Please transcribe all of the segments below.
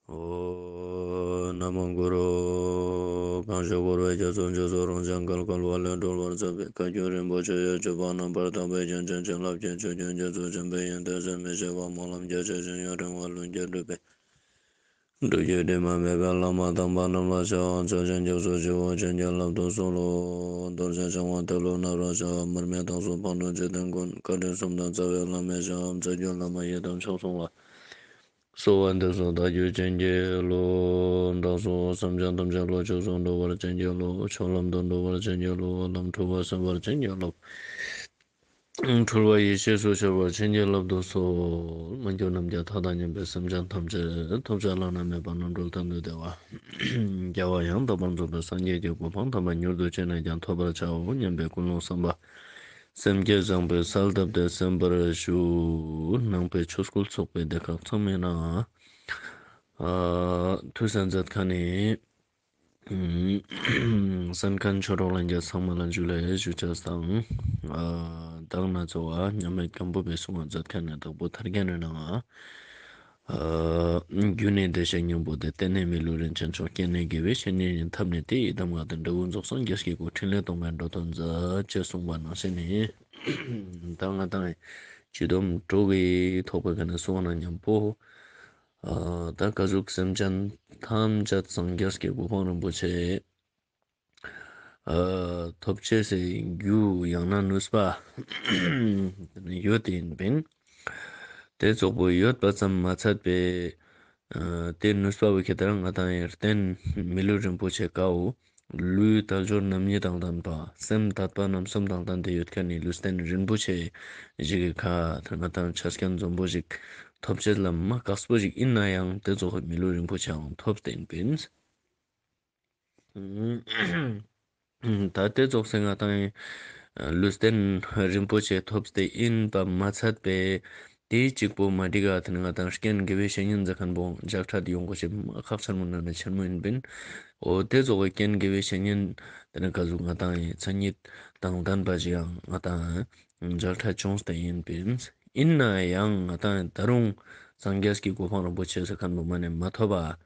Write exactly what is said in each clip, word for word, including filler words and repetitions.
ཨོ། ན་མོ་གུ་རུ། གང་ཞིག་འཁོར་བའི་རྒྱ་མཚོ་མཇུག་སོགས་རང་བྱུང་གལ་གལ་བ་ལས་སྒྲོལ་བར་མཛད་པའི་བཀའ་བརྒྱུད་རིན་པོ་ཆེ་ཡི་སྤྱོད་པ་རྣམ་པར་དག་པའི་རྒྱུན་ཅན་བྱིན་རླབས་ཀྱི་ཆུ་རྒྱུན་རྒྱ་མཚོ་ཆེན་པོའི་ཡོན་ཏན་ཟད་མི་ཤེས་པ་སྨོན་ལམ་རྒྱ་ཆེ་ཞིང་ཡུན་རིང་བ་ལྷུན་གྱིས་གྲུབ་པའི་སྒྲུབ་བརྒྱུད་དྲི་མ་མེད་པའི་བླ་མ་དམ་པ་རྣམས་ལ་ཕྱག་འཚལ་ཞིང་སྐྱབས་སུ་མཆིའོ། བྱིན་གྱིས་བརླབ་ཏུ་གསོལ་ལོ། རྡོ་རྗེ་འཆང་དབང་ཏེ་ལོ་ནཱ་རོ་ཞབས། མར་མི་དྭགས་པོ་ཕག་གྲུ་འཇིག་རྟེན་མགོན། བཀའ་དྲིན་གསུམ་ལྡན་རྩ་བའི་བླ་མའི་ཞབས། རྩ་བརྒྱུད་བླ་མ་ཡི་དམ་མཆོག་གསུམ་ལ། གསོལ་བ་འདེབས་སོ་བདག་རྒྱུད་བྱིན་གྱིས་རློབས། བདག་སོགས་སེམས་ཅན་ཐམས་ཅད་བློ་ཆོས་སུ་འགྲོ་བར་བྱིན་གྱིས་རློབས། ཆོས་ལམ་དུ་འགྲོ་བར་བྱིན་གྱིས་རློབས། ལམ་འཁྲུལ་བ་སེལ་བར་བྱིན་གྱིས་རློབས། འཁྲུལ་བ་ཡེ་ཤེས་སུ་འཆར་བར་བྱིན་གྱིས་བརླབ་ཏུ་གསོལ། མ་གྱུར་ནམ་མཁའི་མཐའ་དང་མཉམ་པའི་སེམས་ཅན་ཐམས་ཅད་ཐོབ་བྱ་བླ་ན་མེད་པ་རྣམ་གྲོལ་གཏན་དུ་བདེ་བ། རྒྱལ་བ་ཡང་དག་པར་རྫོགས་པའི་སངས་རྒྱས་ཀྱི་གོ་འཕང་དམ་པ་མྱུར་དུ་ཅི་ནས་ཀྱང་ཐོབ་པར་བྱའོ་སྙམ་པའི་ཀུན་སློང་བསམ་པ། སེམས་བསྐྱེད་བཟང་པོས་གསལ་བཏབ་སྟེ་གསན་པར་ཞུ། ནང་པའི་ཆོས་སྐུལ་ཚོགས་པའི་སྡེ་ཁག་ཚང་མའི་ནང་། ཨ། ཐོས་བསམ་མཛད་མཁན་ནི། ཨ། གསན་མཁན་ཆོས་གྲོགས་ལྷན་རྒྱས་ཚང་མ་ལ་ཇུ་ལེ་ཞུ་ཆེས་དང་། ཨ། ད་ག་ནང་ཚོ་བ་མཉམ་མེད་སྐྱབས་མགོན་པའི་གསུང་བ་མཛད་མཁན་ནི་དྭགས་པོ་ཐར་རྒྱན་ནི་ནང་། ཨ། རྒྱུ་ནི་བདེ་གཤེགས་སྙིང་པོ་སྟེ། རྟེན་ནི་མི་ལུས་རིན་ཆེན་མཆོག་རྐྱེན་ནི་དགེ་བའི་བཤེས་གཉེན་ཡིན། ཐབས་ནི་དེ་ཡི་གདམས་ངག་སྟེ། འབྲས་བུ་རྫོགས་སངས་རྒྱས་ཀྱི་སྒོ། ཕྲིན་ལས་གཏོང་མཁན་འགྲོ་དོན་མཛད། ཅེས་གསུངས་པ་ནང་བཞིན་ནི། ད་ང་དང་སྤྱི་སྡོམ་དྲུག་གི་ཐོག་པའི་ག་ནས་གསུངས་པ་ན་མཉམ་པོ། ཨ། ད་ག་ཟུག་སེམས་ཅན་ཐམས་ཅད་སངས་རྒྱས་ཀྱི་གོ་འཕང་རིན་པོ་ཆེ། ཨ། ཐོབ་ཅེས་སི་རྒྱུ་ཡང་ན་ནུས་པ་ཡོད་དེ་ཡིན་པིན། དེ་ཙོགས་པོ་ཡོད་པ་ཙམ་མ་ཚད་པའི། ཨ། དེ་ནུས་པ་བོ་ཁེ་ད་རང་ང་དང་ཡང་རྟེན་མི་ལུས་རིན་པོ་ཆེ་ཀའོ། ལུས་དལ་འབྱོར་རྣམ་གཉིས་དང་ལྡན་པ། སེམས་དད་པ་རྣམ་གསུམ་དང་ལྡན་ཏེ་ཡོད་མཁན་ནི་ལུས་རྟེན་རིན་པོ་ཆེ་ཞིག་གི་ཁ་ང་དང་ཆ་རྐྱེན་འཛོམས་པོ་ཞིག་ཐོབ་ཅེས་ལ་མ་དཀགས་པོ་ཞིག་ཡིན་ན་ཡང་དེ་ཙོགས་མི་ལུས་རིན་པོ་ཆེའང་ཐོབ་སྟེ་ཡིན་པིན། ད་དེ་ཙོགས་སེ་ང་དང་ལུས་རྟེན་རིན་པོ་ཆེ་ཐོབ་སྟེ་ཡིན་པ་མ་ཚད་པའི་དེའི་གཅིག་པོ་མ་འགྲིག་ག་དེ་ནི་ང་དང་རྐྱེན་དགེ་བའི་བཤེས་གཉེན་ཟེར་མཁན་པོ་འཇགས་ཁྲལ་ཡོང་དགོས་ཤེས་ཁག་ཆེན་མོ་ནང་ནས་ཆེན་མོ་ཡིན་པིན། འོ་དེ་ཙོགས་ཀྱི་རྐྱེན་དགེ་བའི་བཤེས་གཉེན་དེ་ནི་ག་ཟུག་ང་དང་ཡི་མཚན་ཉིད་དང་ལྡན་པ་ཞིག་ཡང་ང་དང་འཇགས་ཁྲལ་བྱུང་སྟེ་ཡིན་པིན། ཡིན་ན་ཡང་ང་དང་ད་རུང་སངས་རྒྱས་ཀྱི་གོ་འཕང་རིན་པོ་ཆེ་ཟེར་མཁན་པོ་མ་ནས་མ་ཐོབ་པ།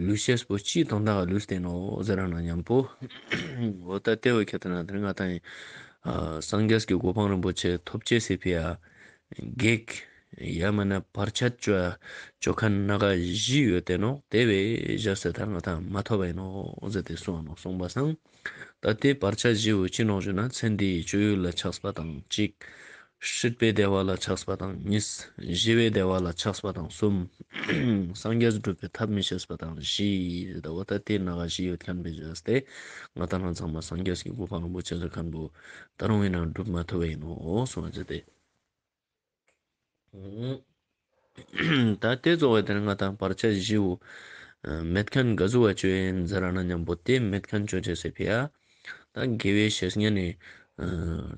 ལུས་ཤེས་པོ་ཅི་དང་དག་ལུས་བསྟན་ནོ་ཟེར་ན་མཉམ་པོ། འོ་ད་ལྟེ་བའི་ཁྱད་དུ་ན་དེ་ང་དང་ཡིན། སངས་རྒྱས་ཀྱི་གོ་འཕང་རིན་པོ་ཆེ་ཐོབ་ཅེས་སི་ཕི་ཡ། གེགས། ཡ་མ་ན་བར་ཆད་བཅོ་བཅོ་མཁན་སྣ་ཁ་བཞི་ཡོད་དེ་ནོ་དེ་བས་བཞག་སེ་ད་ང་དང་མ་ཐོབ་པ་ཡིན་ནོ་ཟེར་ཏེ་གསུངས་ནོ་གསུངས་པ་སང་། ད་དེ་བར་ཆད་བཞི་བོ་ཅི་ནོ་ཞུ་ན་ཚེ་འདིའི་སྤྱོད་ཡུལ་ལ་ཆགས་པ་དང་གཅིག་སྲིད་པའི་བདེ་བ་ལ་ཆགས་པ་དང་གཉིས། ཞི་བའི་བདེ་བ་ལ་ཆགས་པ་དང་གསུམ། སངས་རྒྱས་སྒྲུབ་པའི་ཐབས་མི་ཤེས་པ་དང་བཞི། ད་འོ་ད་དེ་སྣ་ཁ་བཞི་ཡོད་མཁན་པའི་བྱས་ཏེ་ང་དང་རང་ཚང་མ་སངས་རྒྱས་ཀྱི་གོ་འཕང་རིན་པོ་ཆེ་ཟེར་མཁན་པོ་ད་རུང་ཡིན་ན་སྒྲུབ་མ་ཐུབ་པ་ཡིན་ནོ་གསུངས་པ་བྱས་ཏེ། ད་དེ་ཙོགས་པའི་དེ་ནི་ང་དང་བར་ཆད་བཞི་བོ་མེད་མཁན་ག་ཟུག་བ་བཅོ་ཡིན་ཟེར་ན་མཉམ་པོ་དེ་མེད་མཁན་བཅོ་ཅེས་སི་ཕི་ཡ། ད་དགེ་བའི་བཤེས་གཉེན་ནི་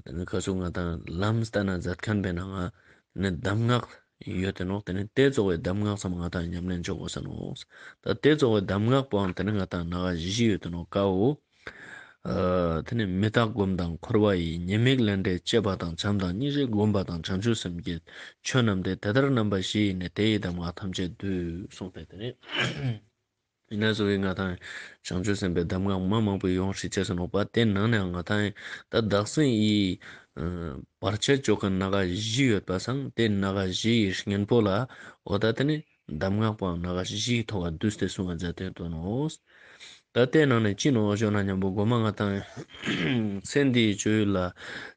དེ་ནི་ག་ཟུག་ང་དང་ལམ་སྟན་ན་མཛད་མཁན་པའི་ནང་ང་དེ་ནི་གདམས་ངག་ཡོད་དེ་ནོ་དེ་ནི་དེ་ཙོགས་པའི་གདམས་ངག་ཚང་མ་ང་དང་ཉམས་ལེན་བཅོ་དགོས་ས་ནོ། ད་དེ་ཙོགས་པའི་གདམས་ངག་པོའང་དེ་ནི་ང་དང་སྣ་ཁ་བཞི་ཡོད་དེ་ནོ་ཀའོ། ཨ། དེ་ནི་མི་རྟག་སྒོམ་དང་འཁོར་བ་ཡི། ཉེས་དམིགས་ལས་འབྲས་དཔྱད་པ་དང་། བྱམས་དང་སྙིང་རྗེ་སྒོམ་པ་དང་། བྱང་ཆུབ་སེམས་བསྐྱེད་ཆོས་རྣམས་ཏེ། དེ་ལྟར་རྣམ་པ་བཞི་ཡིས་ནི། དེ་ཡི་གདམས་ངག་ཐམས་ཅད་བསྡུས། གསུངས་པས་དེ་ནི། ཡིན་ན་གཟུགས་ཡིན་ང་དང་བྱང་ཆུབ་སེམས་དཔའི་གདམས་ངག་མ་མང་པོ་ཡོང་ཧྲི་ཆེ་སོ་ནོག་པ་དེ་ནང་ནས་ང་དང་ད་བདག་སེམས་ཡི་བར་ཆད་གཅོད་མཁན་སྣ་ཁ་བཞི་ཡོད་པ་སང་དེ་སྣ་ཁ་བཞི་ཡི་གཉེན་པོ་ལ་འོ་ད་དེ་ནི། གདམས་ངག་པའང་སྣ་ཁ་བཞིའི་ཐོག་ལ་བསྡུས་ཏེ་གསུངས་པ་མཛད་དེ་འདུག་ནོ། ད་ལྟའི་ནང་ནས་ཅི་ནོ་ཞུ་ན་མཉམ་པོ་མགོ་མ་ང་དང་ཚེ་འདིའི་སྤྱོད་ཡུལ་ལ་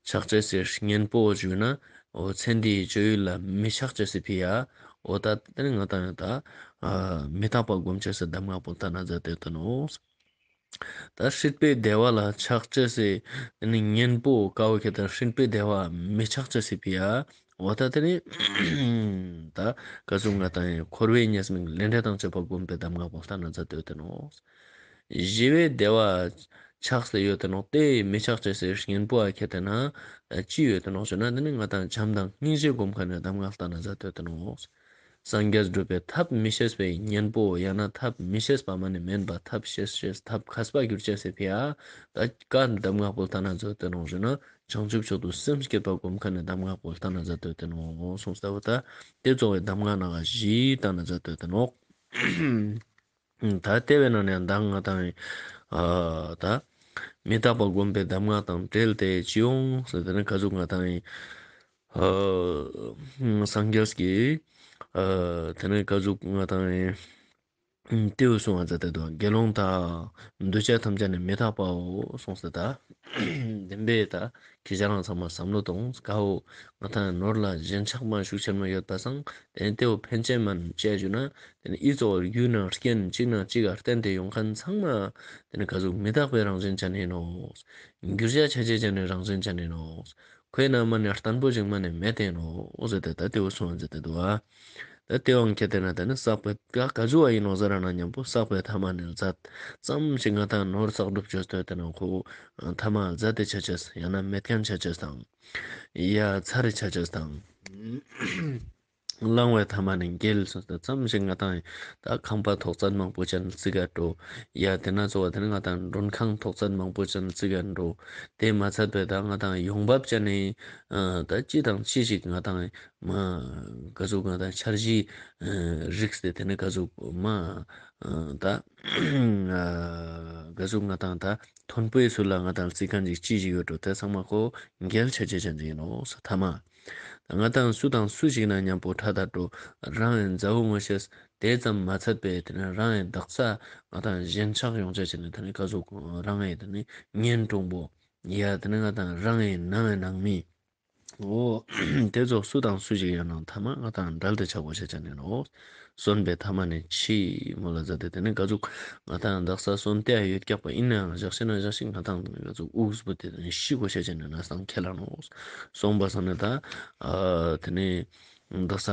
ཆགས་ཅེས་སི་གཉེན་པོ་ཞུས་ན་འོ་ཚེ་འདིའི་སྤྱོད་ཡུལ་ལ་མི་ཆགས་ཅེས་སི་ཕི་ཡ་འོ་ད་ལྟ་ནི་ང་དང་ཡང་ད་མི་རྟག་པ་སྒོམ་ཅེས་སི་གདམས་ངག་པོ་ལྟ་ན་མཛད་དེ་འདུག་ནོ། ད་སྲིད་པའི་བདེ་བ་ལ་ཆགས་ཅེས་སི་ནི་གཉེན་པོ་ཀ་བོ་ཁེ་ད་སྲིད་པའི་བདེ་བ་མི་ཆགས་ཅེས་སི་ཕི་ཡ། འོ་ད་དེ་ནི་ད་ག་ཟུག་ང་དང་ཡང་འཁོར་བའི་ཉེས་དམིགས་ལས་འབྲས་དང་བཅས་པ་བསྒོམ་པའི་གདམས་ངག་པོ་ལྟ་ན་མཛད་དེ་ཡོད་དེ་ནོ། ཞི་བའི་བདེ་བ་ཆགས་སེ་ཡོད་དེ་ནོ་དེ་མི་ཆགས་ཅེས་སི་གཉེན་པོ་ཨ་ཁེ་ད་ན་ཅི་ཡོད་དེ་ནོ་ཞུ་ན་དེ་ནི་ང་དང་བྱམས་དང་སྙིང་རྗེ་སྒོམ་མཁན་ནི་གདམས་ངག་ལྟ་ན་མཛད་དེ་ཡོད་དེ་ནོ། སངས་རྒྱས་སྒྲུབ་པའི་ཐབས་མི་ཤེས་པའི་གཉེན་པོ་ཡང་ན་ཐབས་མི་ཤེས་པ་མ་ནི་མེན་པ་ཐབས་ཤེས་ཤེས་ཐབས་མཁས་པ་གྱུར་ཅེས་སི་ཕི་ཡ། ད་ཀ་གདམས་ངག་པོ་ལྟ་ན་མཛད་དེ་ནོ་ཞུ་ན་བྱང་ཆུབ་མཆོག་ཏུ་སེམས་བསྐྱེད་པ་སྒོམ་མཁན་ནི་གདམས་ངག་པོ་ལྟ་ན་མཛད་དེ་ཡོད་དེ་ནོ་གསུངས་ས་བོ་ད་དེ་ཙོགས་པའི་གདམས་ངག་སྣ་ཁ་བཞི་ལྟ་ན་མཛད་དེ་ཡོད་དེ་ནོ། ད་དེ་བས་ན་ནས་ད་ང་དང་ཨ་ད་མི་རྟག་པ་སྒོམ་པའི་གདམས་ངག་དང་འབྲེལ་ཏེ་ཅི་ཡོང་ཟེར་དེ་ནི་ག་ཟུག་ང་དང་ཨ་སངས་རྒྱས་ཀྱིས་ཨ་དེ་ནི་ག་ཟུག་ང་དང་ཏེའུ་གསུང་བ་མཛད་དེ་འདུག་དགེ་སློང་དག་འདུས་བྱས་ཐམས་ཅད་ནི་མི་རྟག་པའོ་གསུངས་སོ། ད་བདེན་པས་ད་ཁྱེད་ཅག་རང་ཚང་མ་བསམ་བློ་གཏོང་། གའོ་ང་དང་ནོར་ལ་ཞེན་ཆགས་མ་ཤུགས་ཆེན་མོ་ཡོད་པ་སང་དེ་ནི་ཏེའུ་ཕན་ཆད་མ་བྱས་བཞུགས་ན་དེ་ནི་ཨི་ཙོག་རྒྱུ་ནང་རྐྱེན་གཅིག་ནང་གཅིག་ག་བརྟེན་ཏེ་ཡོང་མཁན་ཚང་མ་དེ་ནི་ག་ཟུག་མི་རྟག་པའི་རང་བཞིན་ཅན་ཡིན་ནོ། འགྱུར་བྱ་ཆ་ཅེས་ཅན་ནི་རང་བཞིན་ཅན་ཡིན་ནོ། ཁོའི་ནང་མ་ནི་བརྟན་པོ་ཞིག་མ་ནི་མེད་དེ་ནོ་ཟེར་ཏེ་ད་ཏེའུ་གསུང་བ་མཛད་དེ་འདུག་ཨ། ད་ཏེའུ་ཁྱེད་དེ་ན་དེ་ནི་བསགས་པའི་ཀ་ག་ཟུག་བ་ཡིན་ནོ་ཟེར་ར་ན་མཉམ་པོ་བསགས་པའི་ཐ་མ་ནི་ཛད་ཙམ་ཞིག་ང་དང་ནོར་བསགས་སྒྲུབ་བཅོས་ཏེ་དེ་ན་ཁོ་ཐ་མ་ཛད་དེ་ཆ་ཅེས་ཡང་ན་མེད་མཁན་ཆ་ཅེས་དང་། ཡ་ཚར་རེ་ཆ་ཅེས་དང་། བླང་བའི་ཐ་མ་ནི་འགལ་སོང་ཙམ་ཞིག་ང་དང་ད་ཁང་པ་ཐོག་ཚད་མང་པོ་ཅན་རྩི་ག་འགྲོ། ཡ་དེ་ན་གཙོ་བོ་དེ་ནི་ང་དང་མགྲོན་ཁང་ཐོག་ཚད་མང་པོ་ཅན་རྩི་ག་འགྲོ། དེ་མ་ཚད་པའི་ད་ང་དང་ཡོང་འབབ་ཅན་ནི་ད་ཅི་དང་ཅི་ཞིག་ང་དང་མ་ག་ཟུག་ང་དང་འཆར་གཞི་རིགས་ཏེ་དེ་ནི་ག་ཟུག་མ་ད་ག་ཟུག་ང་དང་ད་མཐོན་པོའི་ཚུལ་ལ་ང་དང་རྩི་མཁན་ཅིག་ཅི་ཞིག་ཡོད་འགྲོ་དེ་ཚང་མ་ཁོ་འགལ་ཆ་ཅེས་ཅན་ཅིག་ཡིན་ནོ་ས་ཐ་མ། ང་དང་སུ་དང་སུ་ཞིག་ན་མཉམ་པོ་ཕྲད་ད་འགྲོ་རང་ཡང་མཛའ་བོ་ངོ་ཤེས། དེ་ཙམ་མ་ཚད་པའི་དེ་ནི་རང་ཡང་དག་ས་ང་དང་ཞེན་ཆགས་ཡོང་ཆ་ཅེས་ནི་དེ་ནི་ག་ཟུག་རང་ཡང་དེ་ནི་གཉེན་དྲུང་པོ། ཡ་དེ་ནི་ང་དང་རང་ཡང་ནང་ཡང་ནང་མི། འོ། དེ་ཚོ་སུ་དང་སུ་ཞིག་ཡོད་ནང་ཐ་མ་ང་དང་འབྲལ་ཏེ་ཆ་དགོས་ཤེས་ཅན་ནི་ནོ། གསོན་པའི་ཐ་མ་ནི་འཆི་མོ་ལ་ཛད་དེ་དེ་ནི་ག་ཟུག་ང་དང་དག་ས་གསོན་ཏེ་ཡོད་ཀྱག་པ་ཡིན་ནའང་ཞག་ཤིག་ན་ཞག་ཤིག་ང་དང་དེ་ནི་ག་ཟུག་དབུགས་བུད་དེ་དེ་ནི་ཤི་དགོས་ཤེས་ཅན་ནི་ན་སང་ཁས་ལ་ནོ། གསོན་པ་སང་ནི་ད་ཨ་དེ་ནི་དག་ས་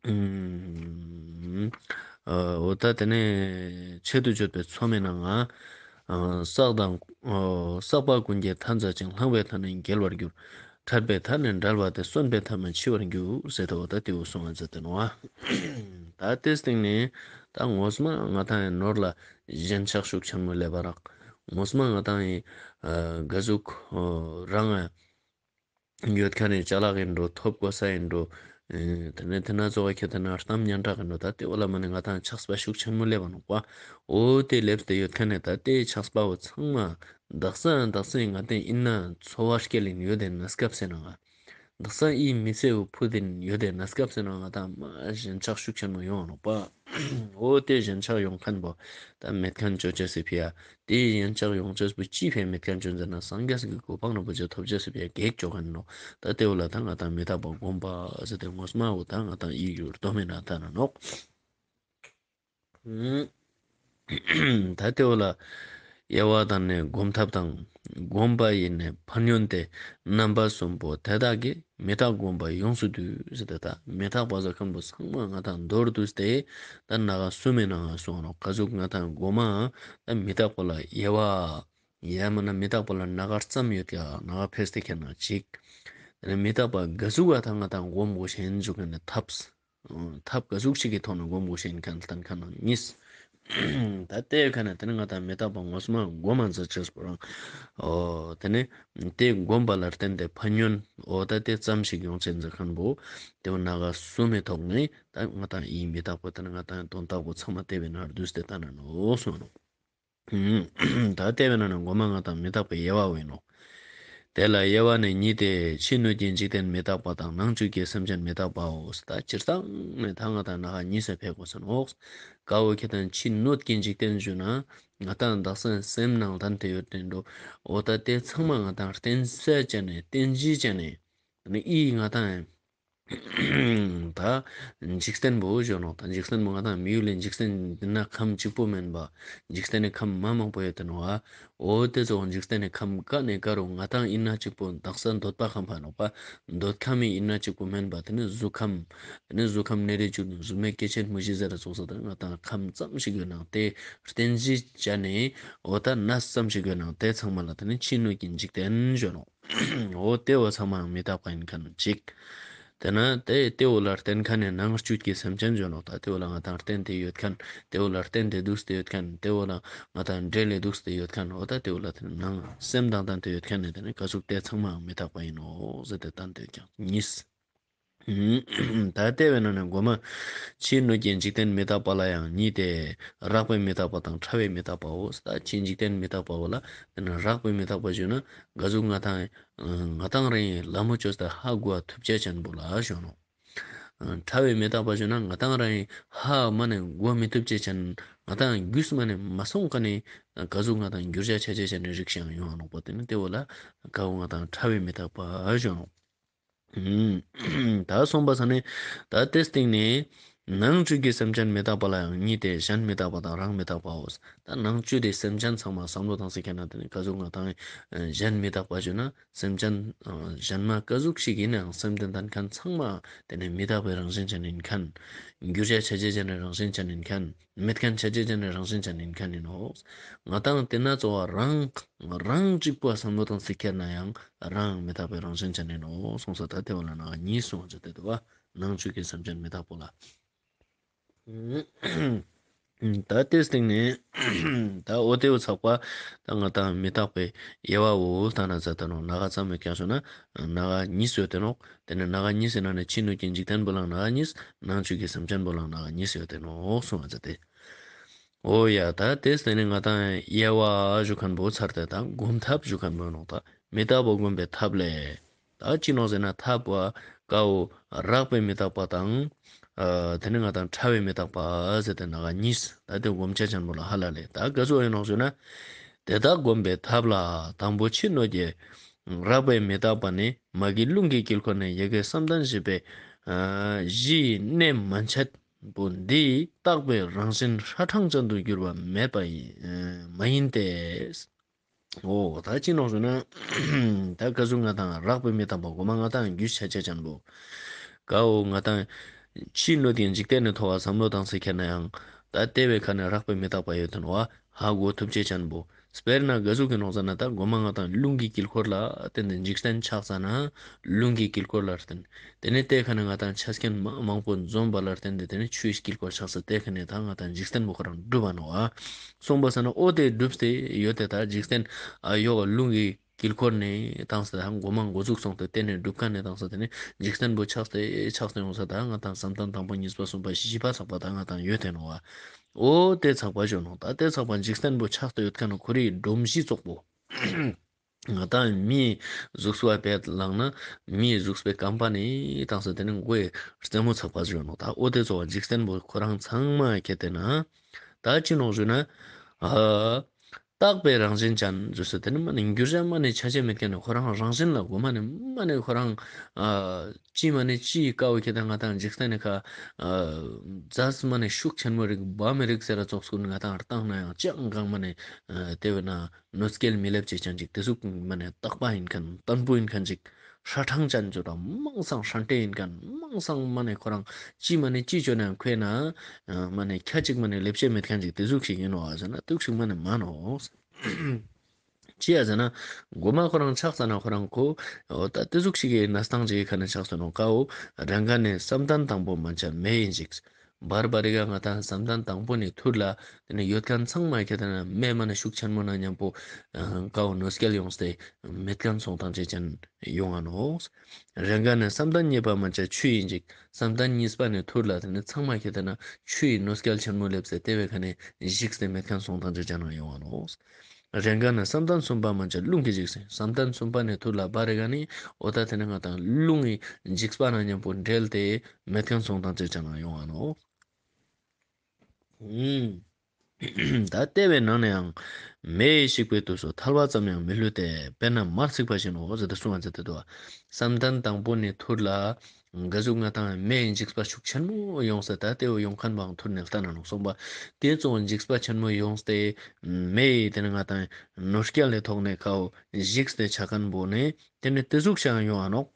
ཨུམ། ཨ། འོ་ད་དེ་ནས་ཆེད་དུ་བརྗོད་པའི་ཚོམ་མེ་ནང་ང་། ཨ། བསགས་དང་། ཨ། བསགས་པ་ཀུན་གྱི་མཐའ་འཛག་ཅིང་། བླང་བའི་མཐའ་ནི་འགལ་བར་འགྱུར། ཕྲད་པའི་མཐའ་ནི་འབྲལ་བ་སྟེ། གསོན་པའི་མཐའ་མ་འཆི་བར་འགྱུར་ཟེར་ཏེ་འོ་ད་དེའུ་གསུང་བ་མཛད་དེ་ནོ། ད་དེ་སྟེང་ནས་ད་ངོ་མ་ང་དང་ཡང་ནོར་ལ་ཞེན་ཆགས་ཤུགས་ཆེན་མོ་སླེབས་པ་རག་ངོ་མ་ང་དང་ཡང་། ཨ། ག་ཟུག་ཨ། རང་ཡང་། ཡོད་མཁན་ནི་ཅ་ལག་ཡིན་འགྲོ། ཐོབ་གོ་ས་ཡིན་འགྲོ། ཨེ། དེ་ནས་དེ་ན་གཙོ་བོ་ཁྱེད་དེ་ན་གཏམ་སྙན་གྲགས་ཡིན་འགྲོ། ད་དེ་འོ་ལ་མ་ནི་ང་དང་ཆགས་པ་ཤུགས་ཆེན་མོ་སླེབས་པ་ནོག་པ། འོ་དེ་སླེབས་ཏེ་ཡོད་མཁན་ནི་ད་དེ་ཆགས་པ་བོ་ཚང་མ་དག་ས་དག་ས་ང་དེ་ཡིན་ན་འཚོ་བ་སྐྱེལ་ཡིན་ཡོད་དེ་ན་སྐབས་སེ་ན་ང་། དག་ས་ཨི་མི་ཚེ་བོ་ཕུད་དེ་ཡོད་དེ་ན་སྐབས་སེ་ན་ང་དང་མ་ཞེན་ཆགས་ཤུགས་ཆེན་མོ་ཡོང་ནོག་པ། འོ་དེ་ཞེན་ཆགས་ཡོང་མཁན་པོ་ད་མེད་མཁན་ཅོ་ཅེས་སི་ཕིའ། དེ་ཞེན་ཆགས་ཡོང་ཅེས་པོ་ཅི་ཕིའ་མེད་མཁན་ཅོ་ཟེར་ན་སངས་རྒྱས་ཀྱི་གོ་འཕང་རིན་པོ་ཆེ་ཐོབ་ཅེས་སི་ཕིའ་གེགས་ཅོ་མཁན་ནོ། ད་དེ་བོ་ལ་ད་ང་དང་མི་རྟག་པ་སྒོམ་པ་ཟེར་ཏེ་ངོ་མ་བོ་ད་ང་དང་ཡིག་ཡུར་རྡོ་མེད་ན་ད་ན་ནོག་ད་དེ་བོ་ལ་དབྱེ་བ་དང་ནི་སྒོམ་ཐབས་དང་། སྒོམ་པ་ཡི་ནི་ཕན་ཡོན་ཏེ། རྣམ་པ་གསུམ་པོ་དེ་དག་གིས། མི་རྟག་སྒོམ་པ་ཡོངས་སུ་བསྡུས་ཟེར་ཏེ་ད་མི་རྟག་པ་ཟེར་མཁན་པོ་ཚང་མ་ང་དང་མདོར་བསྡུས་ཏེ་ད་ན་ག་གསུམ་མེ་ནང་ང་གསུངས་ནོག་ག་ཟུག་ང་དང་སྒོམ་ད་མི་རྟག་པ་ལ་དབྱེ་བ། ཡ་མ་ན་མི་རྟག་པ་ལ་ན་ག་ཙམ་ཡོད་ཀྱག་ན་ག་ཕེས་ཏེ་ཁྱེར་ན་གཅིག་དེ་ནས་མི་རྟག་པ་ག་ཟུག་ག་ད་ང་དང་སྒོམ་དགོས་ཤེས་ཡིན་ཟེར་མཁན་ནི་ཐབས། ཐབས་ག་ཟུག་ཅིག་གི་ཐོག་ནས་སྒོམ་དགོས་ཤེས་ཡིན་མཁན་ལ་བསྟན་མཁན་ནང་གཉིས། ད་ལྟའི་ཁ་ནས་དེ་ནི་ང་དང་མི་རྟག་པ་ངོ་མ་སྒོམ་མ་མཛད་ཅེས་པོ་རང་། ཨོ། དེ་ནི་དེ་སྒོམ་པ་ལ་བརྟེན་ཏེ་ཕན་ཡོན། ཨོ་ད་དེ་ཙམ་ཞིག་ཡོང་ཅེས་མཛད་མཁན་པོ། དེ་བོ་ན་ག་གསུམ་མེ་ཐོག་ནས་ད་ང་དང་ཡིན་མི་རྟག་པ་དེ་ནི་ང་དང་དོན་དག་པོ་ཚང་མ་དེ་བས་ན་བསྡུས་ཏེ་ད་ན་ནོ་གསུངས་ནོ། ད་ལྟའི་བས་ན་ནི་སྒོམ་ང་དང་མི་རྟག་པའི་དབྱེ་བ་བོ་ཡིན་ནོ། དེ་ལ་དབྱེ་བ་ནི་གཉིས་ཏེ། ཕྱི་སྣོད་ཀྱི་འཇིག་རྟེན་མི་རྟག་པ་དང་། ནང་བཅུད་ཀྱི་སེམས་ཅན་མི་རྟག་པའོ། ད་སྤྱིར་བཏང་ནས་ད་ང་དང་ན་ག་གཉིས་སུ་ཕེ་དགོས་ས་ནོག་ག་བོ་ཁྱེད་དང་ཕྱི་སྣོད་ཀྱི་འཇིག་རྟེན་ཞུ་ན་ང་དང་དག་ས་སེམས་ནང་ལྡན་དེ་ཡོད་དེ་འགྲོ། འོ་ད་དེ་ཚང་མ་ང་དང་རྟེན་ས་ཅན་ནས་རྟེན་གཞི་ཅན་ནས་ནི་ཨི་ང་དང་ད་འཇིག་རྟེན་པོ་ཞུ་ནོག་ད་འཇིག་རྟེན་པོ་ང་དང་མི་ཡུལ་ལས་འཇིག་རྟེན་འདི་ན་ཁམས་གཅིག་པོ་མེན་པ། འཇིག་རྟེན་ནི་ཁམས་མ་མང་པོ་ཡོད་དེ་ནོག་འོ་དེ་ཚོ་འཇིག་རྟེན་ནི་ཁམས་ག་ནས་ག་རུ་ང་དང་ཡིན་ན་གཅིག་པོ་དག་ས་འདོད་པ་ཁམས་ཕ་ནོག་པ། འདོད་ཁམས་ཡིན་ན་གཅིག་པོ་མེན་པ། དེ་ནི་གཟུགས་ཁམས། དེ་ནི་གཟུགས་ཁམས་ནད་རིགས་བཅུ་དང་གཟུགས་མེད་སྐྱེ་མཆེད་མུ་བཞི་ཟེར་ར་ཚོགས་ས་དང་ང་དང་ཁམས་ཙམ་ཞིག་ཡོད་ནང་དེ་རྟེན་གཞི་བྱས་ནས་འོ་ད་ན་ཙམ་ཞིག་ཡོད་ནང་དེ་ཚང་མ་ལ་དེ་ནི་ཕྱི་སྣོད་ཀྱི་འཇིག་རྟེན་ཞུ་ནོག་འོ་དེ་བོ་ཚང་མའང་མི་རྟག་པ་ཡིན་མཁན་གཅིག་དེ་ན་དེ་དེ་བོ་ལ་བརྟེན་མཁན་ནི་ནང་བཅུད་ཀྱི་སེམས་ཅན་ཞུ་ནོག་ད་དེ་བོ་ལ་ང་དང་བརྟེན་ཏེ་ཡོད་མཁན། དེ་བོ་ལ་བརྟེན་ཏེ་འདུག་སྟེ་ཡོད་མཁན། དེ་བོ་ལ་ང་དང་འབྲེལ་ལས་འདུག་སྟེ་ཡོད་མཁན། འོ་ད་དེ་བོ་ལ་དེ་ནང་སེམས་དང་ལྡན་ཏེ་ཡོད་མཁན་ནི་དེ་ནི་ག་ཟུག་དེ་ཚང་མའང་མི་རྟག་པ་ཡིན་ནོ་ཟེར་ཏེ་བསྟན་ཏེ་ཡོད་ཀྱག་གཉིས། ད་ལྟེ་བའི་ནང་ནས་མགོ་མ། ཕྱིའི་སྣོད་ཀྱི་འཇིག་རྟེན་མི་རྟག་པ་ལ་ཡང་གཉིས་ཏེ། རགས་པའི་མི་རྟག་པ་དང་ཕྲ་བའི་མི་རྟག་པའོ། ད་ཕྱིའི་འཇིག་རྟེན་མི་རྟག་པའོ་ལ། དེ་ནི་རགས་པའི་མི་རྟག་པ་ཞུ་ན། ག་ཟུག་ང་དང་། ང་དང་རང་ཡིན་ལ་མོ་ཅོས་ད་ཧ་གོ་ཐུབ་ཅེས་ཅན་པོ་ལ་ཞུ་ནོ། ཕྲ་བའི་མི་རྟག་པ་ཞུ་ན་ང་དང་རང་ཡིན་ཧ་མ་ནས་གོ་མི་ཐུབ་ཅེས་ཅན། ང་དང་རྒྱུས་མ་ནས་མ་སོང་ཀ་ནས། ག་ཟུག་ང་དང་འགྱུར་བྱ་ཆ་ཅེས་ཅན་ནས་རིགས་ཤིག་ཡང་ཡོང་ནོ་པོ་དེ་ནི་ལྟེ་བོ་ལ། ག་བོ་ང་དང་ཕྲ་བའི་མི་རྟག་པ་ཞུ་ནོ། ད་གསུངས་པ་ས་ནས། ད་དེ་སྟེང་ནས། ནང་བཅུད་ཀྱི་སེམས་ཅན་མི་རྟག་པ་ལ་ཡང་གཉིས་ཏེ། གཞན་མི་རྟག་པ་དང་རང་མི་རྟག་པའོ། ད་ནང་བཅུད་དེ་སེམས་ཅན་ཚང་མ་བསམ་བློ་བཏང་སྲིད་ཁྱེད་ན་དེ་ནི་ག་ཟུག་ང་དང་། གཞན་མི་རྟག་པ་ཞུ་ན་སེམས་ཅན། གཞན་མ་ག་ཟུག་ཞིག་ཡིན་ནའང་སེམས་དེ་ལྡན་མཁན་ཚང་མ་དེ་ནི་མི་རྟག་པའི་རང་བཞིན་ཅན་ཡིན་མཁན། འགྱུར་བྱ་ཆ་ཅེས་ཅན་ནི་རང་བཞིན་ཅན་ཡིན་མཁན། མེད་མཁན་ཆ་ཅེས་ཅན་ནི་རང་བཞིན་ཅན་ཡིན་མཁན་ཡིན་ནོ། ང་དང་དེ་ན་གཙོ་བོ་རང་། རང་གཅིག་པོ་བསམ་བློ་བཏང་སྲིད་ཁྱེད་ན་ཡང་རང་མི་རྟག་པའི་རང་བཞིན་ཅན་ཡིན་ནོ་གསུངས་ས། ད་ལྟེ་བ་ལ་ནང་གཉིས་གསུངས་ཟེར་ཏེ་འདུག་བ། ནང་བཅུད་ཀྱི་སེམས་ཅན་མི་རྟག་པོ་ལ། ད་དེ་སྟེང་ནས། ད་འོ་དེ་བོ་ཚགས་པ། ད་ང་དང་མི་རྟག་པའི་དབྱེ་བ་འོ་ད་ན་ཟ་ད་ནོ་ན་ག་ཙམ་མེད་ཀྱང་ཞུ་ན། ན་ག་གཉིས་ཡོད་དེ་ནོ། དེ་ནས་ན་ག་གཉིས་ཟེར་ན་ནི་ཕྱི་སྣོད་ཀྱི་འཇིག་རྟེན་པོ་ལ་ན་ག་གཉིས། ནང་བཅུད་ཀྱི་སེམས་ཅན་པོ་ལ་ན་ག་གཉིས་ཡོད་དེ་ནོ་གསུངས་པ་ཟེར་ཏེ། འོ་ཡ་ད་དེ་ཟེར་ནས་ང་དང་དབྱེ་བ་ཞུ་མཁན་པོ་ཚར་ཏེ་ད་སྒོམ་ཐབས་ཞུ་མཁན་པོ་ནོ། ད་མི་རྟག་པ་སྒོམ་པའི་ཐབས་ལས། ད་ཅི་ནོ་ཟེར་ན་ཐབས་བ་ཀ་བོ་རགས་པའི་མི་རྟག་པ་དང་། ཨ། དེ་ནི་ང་དང་ཕྲ་བའི་མི་རྟག་པ་ཟེར་ཏེ་ན་ག་གཉིས། ད་དེ་སྒོམ་ཆ་ཅན་པོ་ལ་ཧ་ལ་ལས། ད་ག་ཚོད་ཡིན་ནོ་ཟེར་ན། དེ་དག་སྒོམ་པའི་ཐབས་ལ་དང་པོ་ཕྱི་སྣོད་ཀྱི་རགས་པའི་མི་རྟག་པ་ནི་མ་གི་རླུང་གི་དཀྱིལ་འཁོར་ནས་ཡ་གི་བསམ་གཏན་བཞི་པའི། ཨ། གཞིའི་གནས་མན་ཆད་པོ་འདི་རྟག་པའི་རང་བཞིན་ཧྲ་ཕྲང་ཅན་དུ་གྱུར་པ་མེད་པ་ཡིན། མ་ཡིན་ཏེ། འོ་ད་ཅི་ནོ་ཟེར་ན། ད་ག་ཟུག་ང་དང་རགས་པའི་མི་རྟག་པ་སྒོམ་ང་དང་རྒྱུ་ཆ་ཅེས་ཅན་པོ། ག་བོ་ང་དང་ཕྱི་སྣོད་ཀྱི་འཇིག་རྟེན་ནས་ཐོ་བ་བསམ་བློ་བཏང་སྲིད་ཁྱེད་ན་ཡང་། ད་ལྟེ་བའི་ཁ་ནས་རགས་པའི་མི་རྟག་པ་ཡོད་དོ་ནོ་བ་ཧ་གོ་ཐུབ་ཅེས་ཅན་པོ། དཔེར་ན་ག་ཟུག་གི་ནོ་ཟེར་ན་ད་སྒོམ་ང་དང་རླུང་གི་དཀྱིལ་འཁོར་ལ་བརྟེན་ཏེ་འཇིག་རྟེན་ཆགས་ས་ན། རླུང་གི་དཀྱིལ་འཁོར་ལ་བརྟེན། དེ་ནས་དེ་ཁ་ནས་ང་དང་ཆ་རྐྱེན་མ་མང་པོ་འཛོམས་པ་ལ་བརྟེན་ཏེ་དེ་ནས་ཆུའི་དཀྱིལ་འཁོར་ཆགས་ས་དེ་ཁ་ནས་ད་ང་དང་འཇིག་རྟེན་པོ་ཁོ་རང་གྲུབ་པ་ནོ་བ། གསུངས་པ་ས་ན་འོ་དེ་གྲུབ་སྟེ་ཡོད་དེ་ད་འཇིག་རྟེན། ཨ། ཡོ་ག་རླུང་གི་དཀྱིལ་འཁོར་ནས་བཏང་སྟེ་ད་མགོ་མ་འགོ་འཛུགས་སོང་སྟེ་དེ་ནས་སྒྲུབ་ཁ་ནས་བཏང་སྟེ་དེ་ནས་འཇིག་རྟེན་པོ་ཆགས་ཏེ་ཆགས་ཏེ་ཡོང་ས་ད་ང་དང་བསམ་གཏན་དང་པོ་གཉིས་པ་གསུམ་པ་བཞི་པ་ཚགས་པ་ད་ང་དང་ཡོད་དེ་ནོ་བ། འོ་དེ་ཚགས་པ་ཞུ་ནོ། ད་དེ་ཚགས་པ་འཇིག་རྟེན་པོ་ཆགས་ཏེ་ཡོད་ཁ་ནས་ཁོ་རའི་སྒྲོམ་གཞི་བཙོག་པོ། ང་དང་མིའི་གཟུགས་པོ་བེད་ལངས་ན་མིའི་གཟུགས་པོའི་རྐང་པ་ནས་བཏང་ས་དེ་ནས་མགོའི་རྩེ་མོ་ཚགས་པ་ཞུ་ནོ། ད་འོ་དེ་ཚོ་བ་འཇིག་རྟེན་པོ་ཁོ་རང་ཚང་མ་ཁྱེད་དེ་ན། ད་ཅི་ནོ་ཞུ་ན། ཨ། རྟག་པའི་རང་བཞིན་ཅན་ཟེར་ས་དེ་ནི་མ་ནི་འགྱུར་བྱ་མ་ནི་ཆ་ཅེས་མེད་མཁན་ནི་ཁོ་རང་རང་བཞིན་ལ་གོ་མ་ནི་མ་ནི་ཁོ་རང་། ཨ། ཅི་མ་ནི་ཅི་ཀའོ་ཁྱེད་དང་ང་དང་འཇིག་རྟེན་ནི་ཁ། ཨ། རྫས་མ་ནི་ཤུགས་ཆེན་མོ་རིགས་བ་མི་རིགས་ཟེར་ར་ཙོགས་སྐུ་ནི་ང་དང་བཏང་ན་ཡང་ཅང་གང་མ་ནི། ཨ། དེ་བས་ན་གནོད་སྐྱེལ་མི་ལེབ་ཅེས་ཅན་ཅིག་དེ་ཟུག་མ་ནི་རྟག་པ་ཡིན་མཁན་བརྟན་པོ་ཡིན་མཁན་ཅིག་ཧྲ་ཕྲང་ཅན་ཅོ་དང་མང་སང་ཧྲ་འདྲེ་ཡིན་མཁན་མང་སང་མ་ནི་ཁོ་རང་ཅི་མ་ནི་ཅི་ཅོ་ན་ཁོས་ན། མ་ནི་ཁྱ་ཅིག་མ་ནི་ལེབ་བཤད་མེད་མཁན་ཅིག་དེ་ཟུག་ཞིག་ཡིན་ནོ་ཨ་ཟེར་ན་དུག་ཞིག་མ་ནི་མ་ནོ། ཅི་ཡ་ཟེར་ན། མགོ་མ་ཁོ་རང་ཆགས་ས་ན་ཁོ་རང་ཁོ། འོ་ད་དེ་ཟུག་ཞིག་གི་གནས་སྟངས་ཅིག་གི་ཁ་ནས་ཆགས་སོ་ནོ་ཀའོ། རང་ག་ནས་བསམ་གཏན་དང་པོ་མན་ཆད་མེ་ཡིན་ཅིག་བར་བར་རི་ག་ང་དང་བསམ་གཏན་དང་པོ་ནས་ཐུར་ལ། དེ་ནས་ཡོད་མཁན་ཚང་མ་ཁྱེད་དང་མེ་མ་ནི་ཤུགས་ཆེན་མོ་ན་མཉམ་པོ། ཀའོ་གནོད་སྐྱེལ་ཡོང་སྟེ། མེད་མཁན་སོང་དང་ཅེས་ཅན་ཡོང་ང་ནོ། རང་ག་ནས་བསམ་གཏན་གཉིས་པ་མན་ཆད་ཆུ་ཡིན་ཅིག་བསམ་གཏན་གཉིས་པ་ནས་ཐུར་ལ་དེ་ནས་ཚང་མ་ཁྱེད་དང་ཆུ་ཡི་གནོད་སྐྱེལ་ཆེན་མོ་ལེབ་སྟེ་དེ་བས་ཁ་ནས་འཇིག་སྟེ་མེད་མཁན་སོང་དང་ཅེས་ཅན་ཡོང་ང་ནོ། རེ་འགའ་ནི་བསམ་གཏན་གསུམ་པ་མན་ཆད་རླུང་གིས་འཇིག་ཟིན། བསམ་གཏན་གསུམ་པ་ནས་ཐུར་ལ་བར་རེ་འགའ་ནི་འོ་ད་དེ་ནི་ང་དང་རླུང་གིས་འཇིགས་པ་ན་མཉམ་པོ་འབྲེལ་ཏེ་མེད་མཁན་སོང་དང་ཅེས་ཅན་ཡོང་ང་ནོ། ད་ལྟེ་བའི་ནང་ནས་ཡང་མེ་ཡིས་བཤིག་པའི་དུས་སུ་ཐལ་བ་ཙམ་ཡང་མི་ལུས་ཏེ། དཔེར་ན་མར་ཚིག་པ་བཞིན་ནོ་ཟེར་ཏེ་གསུངས་པ་མཛད་དེ་འདུག་བ། བསམ་གཏན་དང་པོ་ནས་ཐུར་ལ། ག་ཟུག་ང་དང་མེ་ཡི་འཇིགས་པ་ཤུགས་ཆེན་མོ་ཡོང་ས་ད་ལྟེ་བ་ཡོང་མཁན་པའང་ཐུར་ནས་ལྟ་ན་ནོག་གསུངས་པ། དེ་ཙོགས་འཇིགས་པ་ཆེན་མོ་ཡོང་སྟེ། མེ་ཡི་དེ་ནི་ང་དང་ནོར་སྐལ་ལས་ཐོག་ནས་ཁའོ་འཇིགས་ཏེ་ཆ་མཁན་པོ་ནི་དེ་ནི་དེ་ཟུག་ཤང་ཡོང་ཨ་ནོག་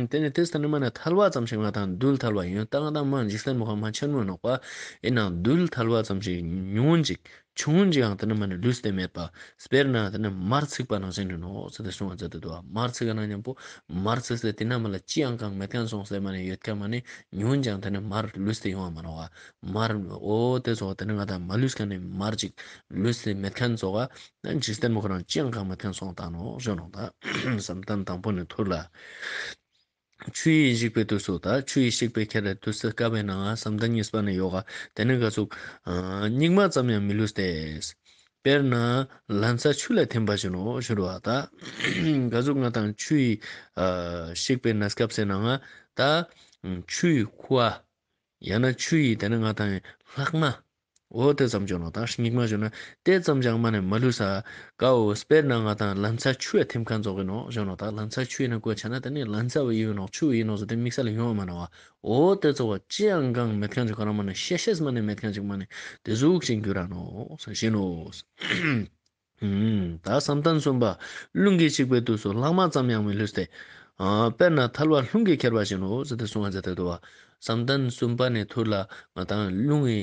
དེ་ནི་དེ་ལྟ་ནི་མ་ནི་ཐལ་བ་ཙམ་ཞིག་ང་དང་རྡུལ་ཐལ་བ་ཡོད་ད་ང་དང་མ་འཇིགས་སྟེ་མོ་ཁ་མ་ཆེན་མོ་ནོག་པ། ཡིན་ནའང་རྡུལ་ཐལ་བ་ཙམ་ཞིག་ཉུང་ངུ་ཅིག་ཆུང་ངུ་ཅིག་ཡང་དེ་ནི་མ་ནི་ལུས་ཏེ་མེད་པ། དཔེར་ན་དེ་ནི་མར་ཚིག་པ་ནང་བཞིན་རེད་ནོ་ཟེར་ཏེ་གསུངས་པ་མཛད་དེ་འདུག་བ། མར་ཚིག་ན་མཉམ་པོ་མར་ཚིག་སྟེ་དེ་ན་མ་ལ་ཅི་ཡང་གང་མེད་མཁན་སོང་སྟེ་མ་ནི་ཡོད་མཁན་མ་ནི་ཉུང་ངུ་ཅིག་ཡང་དེ་ནི་མར་ལུས་ཏེ་ཡོང་བ་མ་ནོག་བ། མར་འོ་དེ་ཚོ་དེ་ནི་ང་དང་མ་ལུས་མཁན་ནི་མར་ཅིག་ལུས་ཏེ་མེད་མཁན་ཚོ་ག་འཇིག་རྟེན་མོ་ཁོ་རང་ཅི་ཡང་གང་མེད་མཁན་སོང་དང་ནོ་ཞོ་ནོ་ད། བསམ་གཏན་དང་པོ་ནས་ཐུར་ལ། ཆུ་ཡིས་བཤིག་པའི་དུས་སུ། ད་ཆུ་ཡིས་བཤིག་པའི་ཁྱེར་དུས་སུ་སྐབས་ཡིན་ནའང་བསམ་གཏན་གཉིས་པ་ནས་ཡོད་ག། དེ་ནི་ག་ཟུག། ཨ། སྙིགས་མ་ཙམ་ཡང་མི་ལུས་ཏེ། དཔེར་ན་ལན་ཚྭ་ཆུ་ལ་ཐིམ་པ་བཞིན་ནོ་ཞུ་རུ་བ། ད་ག་ཟུག་ང་དང་ཆུ་ཡིས། ཨ། བཤིག་པའི་གནས་སྐབས་ཟེར་ནའང་ད་ཆུ་ཡི་ཁུ་བ། ཡང་ན་ཆུ་ཡིས་དེ་ནི་ང་དང་ལྷག་མ། འོ་དེ་ཙམ་བྱུང་ནོ། ད་སྙིགས་མ་བྱུང་ན་དེ་ཙམ་ཅང་མ་ནས་མ་ལུས་ས། ཀའོ། དཔེར་ན་ང་དང་ལན་ཚྭ་ཆུ་ཡ་ཐིམ་ཁན་ཙོགས་ཀྱི་ནོ་བྱུང་ནོ། ད་ལན་ཚྭ་ཆུ་ཡིན་ན་ཀོ་ཆ་ན་དེ་ནི་ལན་ཚྭ་བ་ཡིན་ནོ་ཆུ་ཡིན་ནོ་ཟེར་དེ་དམིགས་བསལ་ཡོང་བ་མ་ནོ་བ། འོ་དེ་ཙོགས་པ་ཅི་ཡང་གང་མེད་ཁན་ཅིག་ཁོ་རང་མ་ནས་ཤེས་ཤེས་མ་ནས་མེད་ཁན་ཅིག་མ་ནས་དེ་ཟུག་ཅིག་འགྱུར་ར་ནོ་ཟེར་ཞེ་ནོ། ཨུམ། ད་བསམ་གཏན་གསུམ་པ་རླུང་གིས་བཤིག་པའི་དུས་སུ་ལྷག་མ་ཙམ་ཡང་མི་ལུས་ཏེ། ཨ། དཔེར་ན་ཐལ་བ་རླུང་གིས་ཁྱེར་བ་བཞིན་ནོ་ཟེར་ཏེ་གསུངས་པ་མཛད་དེ་འདུག་བ། བསམ་གཏན་གསུམ་པ་ནས་ཐུར་ལ་ང་དང་རླུང་གི་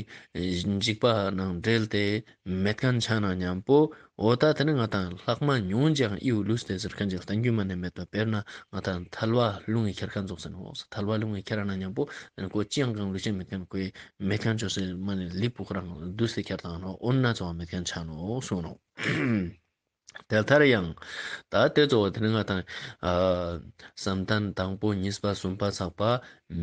འཇིགས་པ་ནང་འབྲེལ་ཏེ་མེད་ཁན་ཆ་ན་མཉམ་པོ། འོ་ད་དེ་ནི་ང་དང་ལྷག་མ་ཉུང་ཅང་ཨིའུ་ལུས་ཏེ་ཟེར་ཁན་ཅིག་བསྟན་རྒྱུ་མ་ནས་མེད་པ། དཔེར་ན་ང་དང་ཐལ་བ་རླུང་གིས་ཁྱེར་ཁན་ཙོགས་ཟེར་ནོ། ཐལ་བ་རླུང་གིས་ཁྱེར་ན་མཉམ་པོ་དེ་ནི་ཀོ་ཅི་ཡང་གང་ལུས་ཅན་མེད་ཁན་ཀོ་མེད་ཁན་ཅོ་སེ་མ་ནས་ལི་པུ་ཁོ་རང་བསྡུས་ཏེ་ཁྱེར་དང་ནོ། འོ་ན་ཚོ་མེད་ཁན་ཆ་ནོ་གསུངས་ནོ། དེ་ལྟར་ཡང་། ད་དེ་གཙོ་བོ་དེ་ནི་ང་དང་། ཨ། བསམ་གཏན་དང་པོ་གཉིས་པ་གསུམ་པ་ཚགས་པ་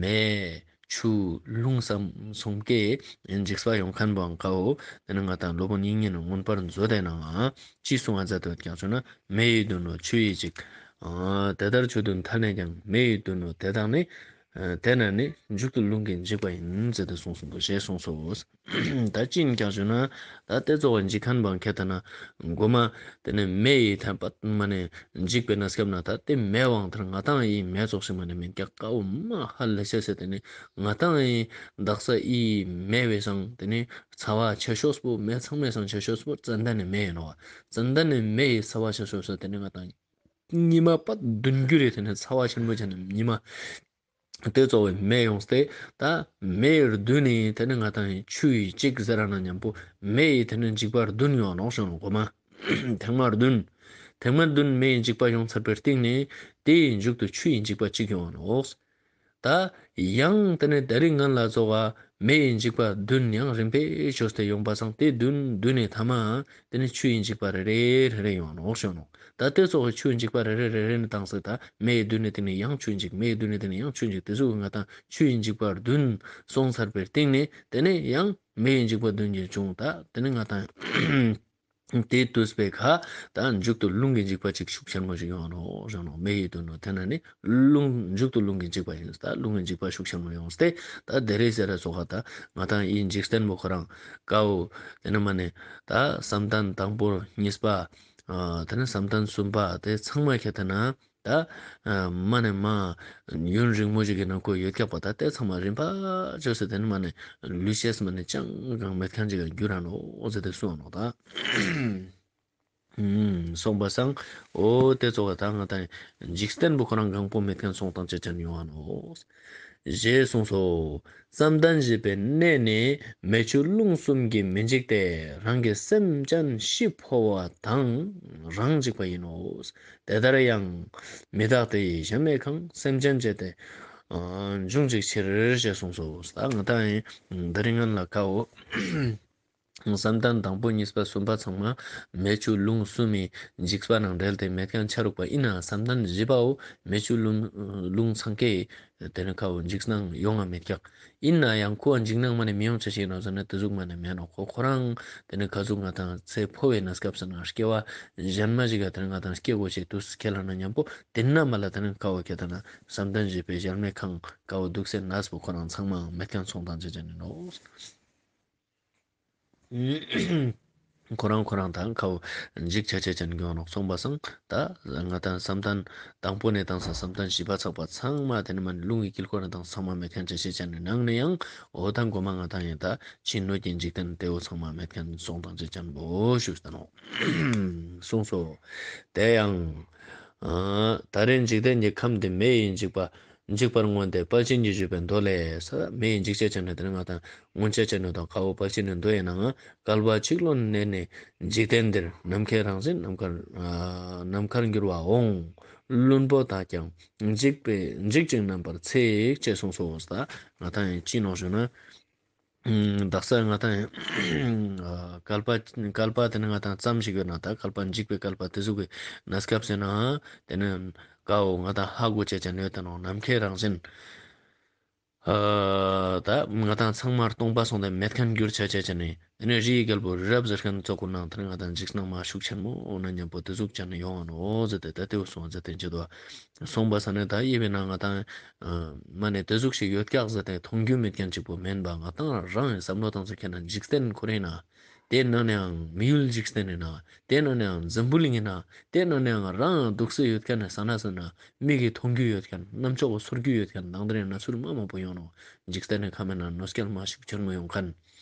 མེ་ཆུ་རླུང་བསམ་གསུམ་ཀའི་འཇིགས་པ་ཡོང་ཁན་བོའང་ཀའོ། དེ་ནི་ང་དང་སློབ་དཔོན་དབྱིག་གཉེན་མངོན་པར་མཛོད་དེ་ནང་ཅི་གསུང་བ་མཛད་དོ་ཀྱང་ཞུ་ན། མེ་ཡི་མདུན་ནོ་ཆུ་ཡིས་འཇིག། ཨ། དེ་ལྟར་ཆུ་མདུན་ཐ་ནས་ཀྱང་། མེ་ཡི་མདུན་ནོ་དེ་དག་ནི། ཨ། དེ་ན་ནི་མཇུག་ཏུ་རླུང་གིས་འཇིག་པ་ཡིན་ཟེར་ཏེ་གསུངས་སོང་གོ་ཞེས་གསུངས་སོ། ད་ཅི་ཡིན་ཀྱང་ཞུ་ན། ད་དེ་གཙོ་བོ་འཇིག་ཁན་བོའང་ཁྱེད་ལྟ་ན་མགོ་མ་དེ་ནི་མེ་ཡིས་ཐན་པ་མ་ནས་འཇིག་པའི་གནས་སྐབས་ན། ད་དེ་མེ་བའང་ཐར་ང་དང་ཡི་མེ་ཙོགས་ཤིག་མ་ནས་མིན་ཀྱག་ཀའོ་མ་ཧ་ལས་ཤེས་ཟེར། དེ་ནི་ང་དང་ཡི་དག་ས་ཡི་མེ་བས་སང་དེ་ནི་ཚ་བ་ཆེ་ཤོས་པོ་མེ་ཚང་མས་སང་ཆེ་ཤོས་པོ་ཙན་དན་ནི་མེ་ཡིན་ནོ་བ། ཙན་དན་ནི་མེ་ཡི་ཚ་བ་ཆེ་ཤོས་པོ་དེ་ནི་ང་དང་ཉི་མ་པ་བདུན་རྒྱུ་རེད། དེ་ནི་ཚ་བ་ཆེན་པོ་ཆེ་ནི་ཉི་མ། དེ་གཙོ་བོ་མེ་ཡོངས་ཏེ། ད་མེ་ཡི་བདུན་ནི་དེ་ནི་ང་དང་ཡི་ཆུ་ཡིས་གཅིག་ཟེར་ར་ན་མཉམ་པོ་མེ་ཡི་དེ་ནི་འཇིགས་པ་བདུན་ཡོང་ནོག་ཞུ་ནོ་གོ་མ། ཐེངས་མ་བདུན། ཐེངས་མ་བདུན་མེ་ཡི་འཇིགས་པ་ཡོང་ཚར་བའི་སྟེང་ནས་དེ་ཡི་མཇུག་ཏུ་ཆུ་ཡི་འཇིགས་པ་གཅིག་ཡོང་ནོག། ད་ཡང་དེ་ནི་ད་རིང་ང་ལ་ཚོགས་པ་མེ་ཡི་འཇིགས་པ་བདུན་ཡང་རིམ་པས་བྱོས་ཏེ་ཡོང་པ་སང་དེ་བདུན་བདུན་ནི་ཐ་མ་དེ་ནི་ཆུ་ཡི་འཇིགས་པ་རེ་རེ་རེ་རེ་ཡོང་ནོག་ཞུ་ནོ། ད་དེ་ཚོ་གི་ཆུ་འཇིགས་པ་རེ་རེ་རེ་རེ་ནི་བཏང་སྲིད། ད་མེ་ཡི་བདུན་ནི་དེ་ནི་ཡང་ཆུ་འཇིགས། མེ་ཡི་བདུན་ནི་དེ་ནི་ཡང་ཆུ་འཇིགས། དེ་ཚོ་གི་ང་དང་ཆུ་ཡི་འཇིགས་པ་བདུན་སོང་ཚར་བའི་སྟེང་ནས་དེ་ནི་ཡང་མེ་ཡི་འཇིགས་པ་བདུན་གྱིས་བྱུང་། ད་དེ་ནི་ང་དང་དེ་དུས་པའི་ཁ་ད་མཇུག་ཏུ་རླུང་གི་འཇིགས་པ་ཅིག་ཤུགས་ཆེན་མོ་ཞིག་ཡོང་ནོ་ཞུ་ནོ། མེ་ཡི་བདུན་ནོ་དེ་ན་ནི་རླུང་མཇུག་ཏུ་རླུང་གི་འཇིགས་པ་ཡིན། ད་རླུང་གི་འཇིགས་པ་ཤུགས་ཆེན་མོ་ཡོངས་ཏེ། ད་དེ་རེ་ཟེར་ར་ཚོགས་ཁ་ད་ང་དང་ཡི་འཇིག་རྟེན་པོ་ཁོ་རང་ཀའོ། དེ་ནི་མ་ནི་ད་བསམ་གཏན་དང་པོ་གཉིས་པ། ཨ། དེ་ནི་བསམ་གཏན་གསུམ་པ་དེ་ཚང་མ་ཁྱེད་ལྟ་ན། ད་ཨ་མ་ནས་མ་ཡུན་རིང་མོ་ཞིག་གི་ནང་ཁོ་ཡོད་ཀྱག་པ། ད་དེ་ཚང་མ་རིམ་པ་བྱོས་ཏེ་དེ་ནི་མ་ནས་ལུས་ཤེས་མ་ནས་ཅང་གང་མེད་ཁན་ཅིག་ག་འགྱུར་ར་ནོ་ཟེར་ཏེ་གསུངས་ནོ་ད། ཨུམ། སོང་པ་སང་། འོ་དེ་ཚོ་ག་ད་ང་དང་འཇིག་རྟེན་པོ་ཁོ་རང་གང་པོ་མེད་ཁན་སོང་དང་ཅི་ཅན་ཡོང་བ་ནོ། ཞེས་གསུངས་སོ། བསམ་གཏན་བཞི་པའི་གནས་ནི་མེ་ཆུ་རླུང་གསུམ་གྱིས་མི་འཇིག་སྟེ། རང་གི་སེམས་ཅན་ཤི་འཕོ་བ་དང་རང་འཇིག་པ་ཡིན་ནོ། དེ་ལྟར་ཡང་། མི་རྟག་སྟེ་གཞལ་མེད་ཁང་། སེམས་ཅན་བཅད་དེ་འབྱུང་འཇིག་ཕྱིར། ཞེས་གསུངས་སོ། ད་ང་དང་ཡིན་དེ་རིང་ང་ལ་ཀའོ། བསམ་གཏན་དང་པོ་གཉིས་པ་གསུམ་པ་ཚང་མ་མེ་ཆུ་རླུང་གསུམ་གྱི་འཇིགས་པ་ནང་འབྲེལ་ཏེ་མེད་ཁན་ཆ་རུག་པ་ཡིན་ན། བསམ་གཏན་བཞི་པའོ་མེ་ཆུ་རླུང་རླུང་ཚང་ཀའི་དེ་ནི་ཁའོ་འཇིགས་སྣང་ཡོང་ང་མེད་ཀྱག། ཡིན་ན་ཡང་ཁོ་འཇིགས་སྣང་མ་ནས་མི་ཡོང་ཆ་ཞིག་ཡིན་ནོ་ཟེར་ན་དེ་ཟུག་མ་ནས་མེད་ནོ། ཁོ་ཁོ་རང་དེ་ནི་ག་ཟུག་ང་དང་ཚེ་འཕོ་བའི་གནས་སྐབས་སུ་ན་སྐྱེ་བ་གཞན་མ་ཞིག་ག་དེ་ནི་ང་དང་སྐྱེ་དགོས་ཆེད་དུ་ཁས་ལེན་ན་མཉམ་པོ་དེ་ན་མ་ལ་དེ་ནི་ཁའོ་ཁྱེད་ལྟ་ན་བསམ་གཏན་བཞི་པའི་གཞལ་མེད་ཁང་ཀའོ་འདུག་སེ་གནས་པོ་ཁོ་རང་ཚང་མའང་མེད་ཁན་སོང་དང་ཅི་ཅན་ཡིན་ནོ། ཁོ་རང་ཁོ་རང་དང་ཁའོ་འཇིག་ཆ་ཆ་ཅན་གྱི་ཡོང་ནོག། སོང་པ་སང་ད་ང་དང་བསམ་གཏན་དང་པོ་ནས་དང་སང་བསམ་གཏན་བཞི་པ་ཚགས་པ་ཚང་མ་དེ་ནི་མ་ནི་རླུང་གི་དཀྱིལ་འཁོར་ནས་དང་ཚང་མ་མེད་ཁན་ཆ་ཆ་ཅན་ནི་ནང་ནས་ཡང་འོ་ད་མགོ་མ་ང་དང་ཡིན་ད་ཕྱི་སྣོད་ཀྱི་འཇིག་རྟེན་དེ་འོ་ཚང་མ་མེད་ཁན་སོང་དང་ཅི་ཅན་པོ་ཞུས་ད་ནོ། གསུངས་སོ། དེ་ཡང་། ཨ། ད་རེས་འཇིག་རྟེན་གྱི་ཁམས་འདི་མེ་ཡི་འཇིགས་པ། འཇིགས་པར་མངོན་ཏེ་དཔལ་ཆེན་གྱིས་ཞུས་པའི་མདོ་ལས། ས་མེ་ཡི་འཇིགས་བྱེད་ཅན་ནི་དེ་ནི་ང་དང་མངོན་བྱེད་ཅན་ནི་དང་ཁའོ་དཔལ་ཆེན་ནི་མདོ་ཡིན་ནའང་བསྐལ་པ་གཅིག་ལོན་ནས་ནི་འཇིག་རྟེན་འདིར་ནམ་མཁའི་རང་བཞིན་ནམ་མཁར་ཨ་ནམ་མཁར་འགྱུར་བ་འོང་། བླུན་པོ་དག་ཀྱང་འཇིག་པའི་འཇིག་ཅིང་རྣམ་པར་འཚེ་ཅེས་གསུངས་སོ། ད་ང་དང་ཡིན་ཅི་ནོ་ཞུ་ན། ཨུམ། དག་ས་ང་དང་ཨ་བསྐལ་པ་བསྐལ་པ་དེ་ནི་ང་དང་ཙམ་ཞིག་ཡོད་ན། ད་བསྐལ་པ་འཇིག་པའི་བསྐལ་པ་དེ་ཟུག་གི་གནས་སྐབས་ཟེར་ན་དེ་ནི་ཀའོ་ང་དང་ཧ་གོ་ཆ་ཆ་ནི་ཡོད་དེ་ནོ། ནམ་མཁའི་རང་བཞིན། ཨ་ད་ང་དང་ཚང་མར་སྟོང་པ་སོང་སྟེ་མེད་མཁན་གྱུར་ཆ་ཆ་ཆ་ནི། དེ་ནི་རིའི་རྒྱལ་པོ་རི་རབ་ཟེར་མཁན་ཚོ་ཁོ་ནང་དེ་ནི་ང་དང་འཇིགས་སྣང་མ་ཤུགས་ཆེན་མོ་འོ་ན་མཉམ་པོ་དེ་ཟུག་ཆ་ནི་ཡོང་ང་ནོ་ཟེར་ཏེ། ད་དེའུ་སོང་ཟེར་ཏེ་འཇི་དོ། སོང་པ་ས་ནས་ད་ཡིན་པས་ན་ང་དང་ཨ་མ་ནས་དེ་ཟུག་ཞིག་ཡོད་ཀྱག་ཟེར་ཏེ་མཐོང་རྒྱུ་མེད་མཁན་གཅིག་པོ་མིན་པ། ང་དང་རང་བསམ་བློ་བཏང་ཚེ་ཁྱེད་ན་འཇིག་རྟེན་ཁོ་རེ་ན། དེ་ནང་ནའང་མི་ཡུལ་འཇིག་རྟེན་ཡིན་ན། དེ་ནང་ནའང་འཛམ་བུ་གླིང་ཡིན་ན། དེ་ནང་ནའང་རང་འདུག་སེ་ཡོད་མཁན་ནི་ས་ན་ས་ན་མིག་གིས་མཐོང་རྒྱུ་ཡོད་མཁན། རྣམ་ཅོག་གིས་ཚོར་རྒྱུ་ཡོད་མཁན། དང་དེ་རིང་གནས་ཚུལ་མ་མང་པོ་ཡོང་ནོ། འཇིག་རྟེན་ནི་ཁམས་ན་གནོད་སྐྱོན་མ་ཤུགས་ཆེན་མོ་ཡོང་མཁན།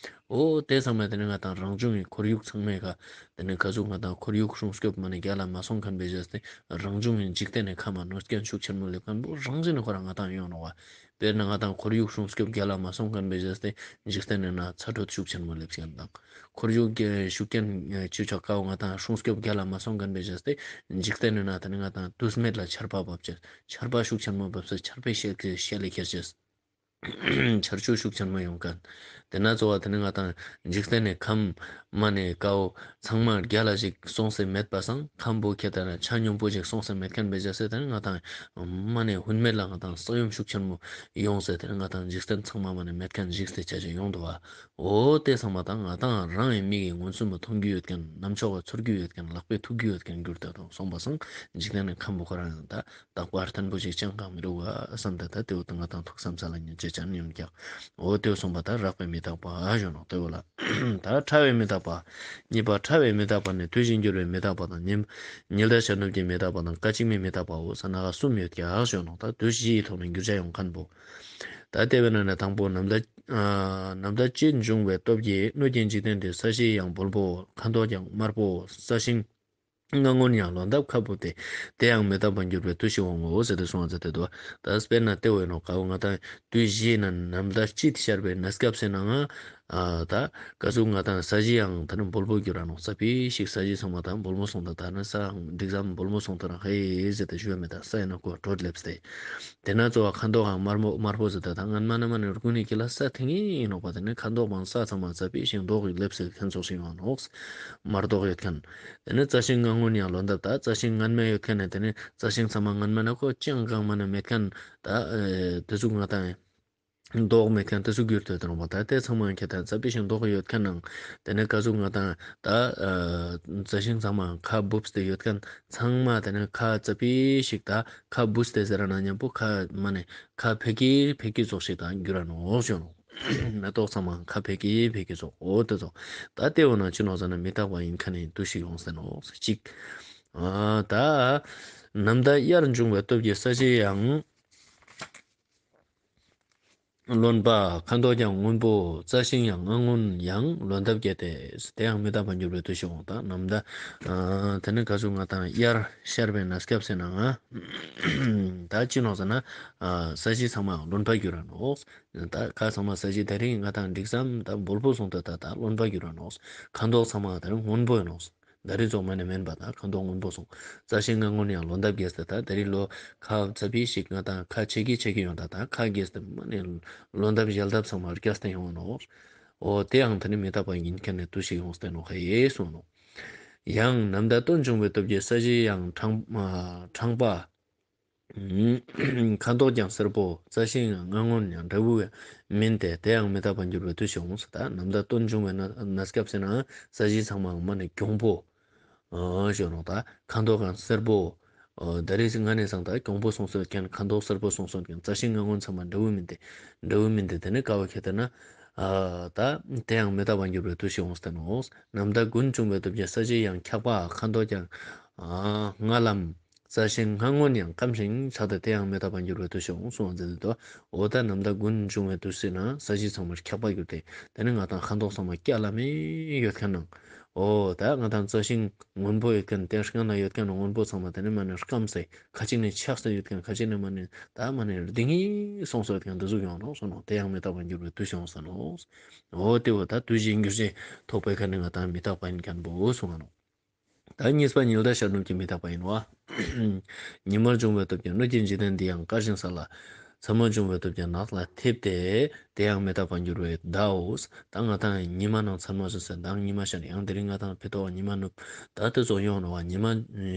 འོ་དེ་ཚང་མ་དེ་ནི་ང་དང་རང་བྱུང་གི་ཁོར་ཡུག་ཚང་མའི་ཁ། དེ་ནི་ག་ཟུག་ང་དང་ཁོར་ཡུག་སྲུང་སྐྱོབ་མ་ནི་རྒྱལ་ལ་མ་སོང་མཁན་པའི་བྱས་ཏེ། རང་བྱུང་གི་འཇིག་རྟེན་ནི་ཁམས་གནོད་སྐྱོན་ཤུགས་ཆེན་མོ་སླེབས་མཁན་པོ་རང་བཞིན་ནི་ཁོ་རང་ང་དང་ཡོང་ནོ་བ། དཔེར་ན་ང་དང་ཁོར་ཡུག་སྲུང་སྐྱོབ་རྒྱལ་ལ་མ་སོང་མཁན་པའི་བྱས་ཏེ། འཇིག་རྟེན་ནི་ན་ཚ་དྲོད་ཤུགས་ཆེན་མོ་སླེབས་མཁན་དང་། ཁོར་ཡུག་གི་ཤུགས་རྐྱེན་ཆུ་ཆག་ཀའོ་ང་དང་སྲུང་སྐྱོབ་རྒྱལ་ལ་མ་སོང་མཁན་པའི་བྱས་ཏེ། འཇིག་རྟེན་ནི་ན་དེ་ནི་ང་དང་དུས་མེད་ལ་ཆར་པ་བབས་ཆེ། ཆར་པ་ཤུགས་ཆེན་མོ་བབས་སེ་ཆར་པའི་ཤེལ་གྱི་ཤེལ་ལས་ཁྱེར་ཆེ། ཆར་ཆུ་ཤུགས་ཆེན་མོ་ཡོང་མཁན། དེ་ན་གཙོ་བོ་དེ་ནི་ང་དང་འཇིག་རྟེན་ནི་ཁམས་མ་ནས་ཀའོ་ཚང་མ་རྒྱལ་ལ་ཞིག་སོང་སེ་མེད་པ་སང་། ཁམས་པོ་ཁྱེད་ལྟར་ཆ་སྙོམས་པོ་ཞིག་སོང་སེ་མེད་མཁན་པའི་བྱས་ཏེ། དེ་ནི་ང་དང་མ་ནས་ཧུན་མེད་ལ་ང་དང་ས་ཡོམ་ཤུགས་ཆེན་མོ་ཡོང་སེ། དེ་ནི་ང་དང་འཇིག་རྟེན་ཚང་མ་མ་ནས་མེད་མཁན་འཇིག་སྟེ་ཆ་ཆ་ཡོང་འདུག་བ། འོ་དེ་ཚང་མ་དང་ང་དང་རང་གི་མིག་གིས་མངོན་སུམ་དུ་མཐོང་རྒྱུ་ཡོད་མཁན། རྣམ་ཅོག་གིས་ཚོར་རྒྱུ་ཡོད་མཁན། ལག་པས་ཐུག་རྒྱུ་ཡོད་མཁན་གྱུར་ཏེ་དང་སོང་པ་སང་། འཇིག་རྟེན་ནི་ཁམས་པོ་ཁོ་རང་ཡང་ད་རྟག་པར་བརྟན་པོ་ཞིག་ཅང་གང་མི་འདུག་བ་བསམ་སྟེ། ད་དེའུ་ད་ང་དང་ཐུགས་བསམ་ས་ལ་ཉན་ཅེས་ཅང་ཉན་ཀྱག་འོ་དེའུ་སོང་པ་ད་རགས་པའི་མི་རྟག་པ་ཞུ་ནོ། དེའུ་ལ་ད་ཕྲ་བའི་མི་རྟག་པ། གཉིས་པ་ཕྲ་བའི་མི་རྟག་པ་ནི། དུས་བཞིན་འགྱུར་བའི་མི་རྟག་པ་དང་། ཉིམ་ཉི་ཟླ་ཤར་ནུབ་ཀྱི་མི་རྟག་པ་དང་། སྐར་གཅིག་མའི་མི་རྟག་པའོ་ཟེར་ན་ག་གསུམ་ཡོད་ཀྱག་ཞུ་ནོ། ད་དུས་བཞིའི་ཐོག་ནས་འགྱུར་བྱ་ཡོང་མཁན་པོ། ད་དེ་བས་ན་ནི་དང་པོ་ནམ་ཟླ་ཨ་ནམ་ཟླ་དཔྱིད་འབྱུང་བའི་སྟོབས་ཀྱིས། སྣོད་ཀྱི་འཇིག་རྟེན་འདི། ས་གཞི་ཡང་སྦོལ་པོ། ཁ་མདོག་ཀྱང་དམར་པོ། རྩྭ་ཤིང་རྔ་སྔོན་ཡང་ལོ་འདབ་ཁ་སྦུབས་ཏེ། དེ་ཡང་མི་རྟག་པར་འགྱུར་བའི་དུས་ཤིག་འོང་ངོ་། ཟེར་ཏེ་གསུངས་པ་ཟེར་ཏེ་འདུག་ད་དཔེར་ན་དེ་བས་ནོ་ཀའོ་ང་དང་དུས་བཞིའི་ནང་ནམ་ཟླ་དཔྱིད་ཤར་བའི་གནས་སྐབས་ཟེར་ན་ང་ཨ་ད་ག་ཟུག་ང་དང་ས་གཞི་ཡང་ད་ནི་སྦོལ་པོ་འགྱུར་ར་ནོ། ས་ཕི་ཞིག་ས་གཞི་ཚང་མ་ད་སྦོལ་མོ་སོང་ད། ད་ནི་ས་འདི་ཙམ་སྦོལ་མོ་སོང་ད་རང་ཧེ་ཟེར་ཏེ་ཞུ་བ་མེད། ད་ས་ཡིན་ན་ཀོ་དྲོད་སླེབས་ཏེ། དེ་ན་གཙོ་བོ་ཁ་མདོག་གང་དམར་མོ་དམར་པོ་ཟེར་ད། ད་སྔན་མ་ན་མ་ནི་རྐུན་ནི་ཀི་ལ་ས་ཐིང་ངེ་ཡིན་ནོག་པ། དེ་ནི་ཁ་མདོག་མང་ས་ཚང་མ་ཙ་པི་ཞིག་མདོག་གི་སླེབས་སེ་མཁན་ཚོགས་ཤིག་ཡོང་ནོག་དམར་མདོག་ཡོད་མཁན། དེ་ནི་རྩྭ་ཤིང་རྔ་སྔོན་ཡང་ལོ་འདབ། ད་རྩྭ་ཤིང་སྔན་མ་ཡོད་མཁན་ནི་དེ་ནི་རྩྭ་ཤིང་ཚང་མ་སྔན་མ་ན་ཁོ་ཅང་གང་མ་ན་མེད་མཁན། ད་ཨེ་དེ་ཚོ་ང་དང་མདོག་མེད་མཁན་དེ་ཚོ་གྱུར་ཏེ་ཡོད་དེ་ནོག་པ། ད་དེ་ཚང་མ་ཁྱེད་ད་ཙ་པི་ཞིག་མདོག་ཡོད་མཁན་ནང་། དེ་ནི་ག་ཟུག་ང་དང་ད་ཨ་རྩྭ་ཤིང་ཚང་མ་ཁ་སྦུབས་ཏེ་ཡོད་མཁན་ཚང་མ་དེ་ནི་ཁ་ཙ་པི་ཞིག་ད་ཁ་སྦུབས་ཏེ་ཟེར་ར་ན་མཉམ་པོ་ཁ་མ་ནི་ཁ་ཕེ་ཀི་ཕེ་ཀི་ཙོགས་ཤིག་ད་འགྱུར་ར་ནོག་ཞུ་ནོ། མེ་ཏོག་ཚང་མ་ཁ་ཕེ་ཀི་ཕེ་ཀི་ཙོགས། འོ་དེ་ཙོགས། ད་དེ་འོ་ན་ཅི་ནོག་ཟེར་ན་མི་རྟག་པ་ཡིན་མཁན་ནི་དུས་ཤིག་ཡོང་ཟེར་ནོག་ཟེར་གཅིག་ཨ་ད་ནམ་ཟླ་དབྱར་འབྱུང་བའི་སྟོབས་ཀྱིས། ས་གཞི་ཡང་རློན་པ། ཁ་མདོག་ཀྱང་སྔོན་པོ། རྩྭ་ཤིང་ཡང་རྔ་སྔོན་ཡང་ལོ་འདབ་རྒྱས་ཏེ། དེ་ཡང་མི་རྟག་པར་འགྱུར་བའི་དུས་ཤིག་འོང་། ད་ནམ་ཟླ་ཨ་དེ་ནི་ག་ཟུག་ང་དང་དབྱར་ཤར་བའི་གནས་སྐབས་ཟེར་ན་ང་ད་ཅི་ནོག་ཟེར་ན་ཨ་ས་གཞི་ཚང་མ་རློན་པ་འགྱུར་ར་ནོག་ད་ཁ་ཚང་མ་ས་གཞི་དེ་རིང་ང་དང་འགྲིག་ཙམ་ད་སྦོལ་པོ་སོང་ད། ད་ད་རློན་པ་འགྱུར་ར་ནོག་ཁ་མདོག་ཚང་མ་དེ་རིང་སྔོན་པོ་ཡིན་ནོག་ད་རེས་ཙོགས་མ་ནས་མིན་པ་ད་ཁ་མདོག་སྔོན་པོ་སོང་། རྩྭ་ཤིང་རྔ་སྔོན་ཡང་ལོ་འདབ་རྒྱས་ཏེ། ད་དེ་རིང་ལོ་ཁ་ཙ་པི་ཞིག་ང་དང་ཁ་ཆེ་གི་ཆེ་གི་ཡོང་ད། ད་ཁ་རྒྱས་ཏེ་མ་ནས་ལོ་འདབ་ཞལ་འདབ་ཚང་མ་རྒྱས་ཏེ་ཡོང་ནོག་འོ་དེ་ཡང་དེ་ནི་མི་རྟག་པ་ཡིན་མཁན་ནི་དུས་ཤིག་ཡོང་སྟེ་ནོག་ཧེ་གསུངས་ནོག་ཡང་ནམ་ཟླ་སྟོན་འབྱུང་བའི་སྟོབས་ཀྱིས། ས་གཞི་ཡང་ཁྲང་ཨ་ཁྲང་པ། ཁ་མདོག་ཀྱང་སེར་པོ། རྩྭ་ཤིང་ཡང་རྔ་སྔོན་ཡང་འབྲས་བུ་མིན་ཏེ། དེ་ཡང་མི་རྟག་པར་འགྱུར་བའི་དུས་ཤིག་འོང་ཟེར། ད་ནམ་ཟླ་སྟོན་འབྱུང་བའི་གནས་སྐབས་ཟེར་ན་ས་གཞི་ཚང་མ་མ་ནས་གྱོང་པོ་ཞུ་ནོག་ད་ཁ་མདོག་ཀྱང་སེར་པོ། ད་རེས་སྔ་ནས་སང་ད་གྱོང་པོ་སོང་སོང་ཡོད་མཁན། ཁ་མདོག་སེར་པོ་སོང་སོང་ཡོད་མཁན། རྩྭ་ཤིང་རྔ་སྔོན་ཚང་མ་འབྲས་བུ་མིན་ཏེ། འབྲས་བུ་མིན་ཏེ་དེ་ནི་ཀ་བ་ཁྱེད་ལྟར་ན་ད་དེ་ཡང་མི་རྟག་པར་འགྱུར་བའི་དུས་ཤིག་འོང་ཟེར་ནོག་ནམ་ཟླ་དགུན་འབྱུང་བའི་སྟོབས་ཀྱིས། ས་གཞི་ཡང་འཁྱག་པ། ཁ་མདོག་ཀྱང་ཨ་རྔ་ལམ། རྩྭ་ཤིང་རྔ་སྔོན་ཡང་སྐམ་ཞིང་ཆག་སྟེ། དེ་ཡང་མི་རྟག་པར་འགྱུར་བའི་དུས་ཤིག་འོང་གསུངས་པ་མཛད་དེ་འདུག་འོ་ད་ནམ་ཟླ་དགུན་འབྱུང་བའི་དུས་ཟེར་ན་ས་གཞི་ཚང་མར་འཁྱག་པ་གྱུར་ཏེ། དེ་ནི་ང་དང་ཁ་མདོག་ཚང་མ་སྐྱ་ལ་མེ་ཡོད་མཁན་ནང་། འོ་ད་ང་དང་རྩྭ་ཤིང་སྔོན་པོ་ཡོད་མཁན། དེ་སྔན་ན་ཡོད་མཁན་སྔོན་པོ་ཚང་མ་དེ་ནི་མ་ནི་སྐམ་སེ་ཁ་ཅིག་ནི་ཆག་སེ་ཡོད་མཁན། ཁ་ཅིག་ནི་མ་ནི་ད་མ་ནི་རྡིང་ངེ་སོང་སོ་ཡོད་མཁན་འདི་ཟུག་ཡོང་ནོག་གསུངས་ནོག་དེ་ཡང་མི་རྟག་པར་འགྱུར་བའི་དུས་ཤིག་འོང་ཟེར་ནོག་འོ་དེ་འོ་ད་དུས་བཞིའི་འགྱུར་བྱེད་ཐོག་པའི་ཁ་ནི་ང་དང་མི་རྟག་པ་ཡིན་མཁན་པོ་གསུངས་ནོག་ད་གཉིས་པ་ཉི་ཟླ་ཤར་ནུབ་ཀྱི་མི་རྟག་པ་ཡིན་བ། ཉི་མར་འབྱུང་བའི་སྟོབས་ཀྱིས། སྣོད་ཀྱི་འཇིག་རྟེན་འདི་ཡང་དཀར་ཞིང་གསལ་ལ། ཚ་མོ་བྱུང་བའི་སྟོབས་ཀྱིས་ནགས་ལ་ཐིབས་ཏེ། དེ་ཡང་མེ་ཏོག་པ་འགྱུར་བའི་ཟླའོ། ད་ང་དང་ཉི་མ་ནང་ཚ་མོ་བཟོ་ཟེར་མདང་ཉི་མ་ཤར་ཡང་དེ་རིང་ང་དང་ཕི་ཏོག་ཉི་མ་ནུབ། ད་དེ་ཚོ་ཡོང་ནོ་བ། ཉི་མ་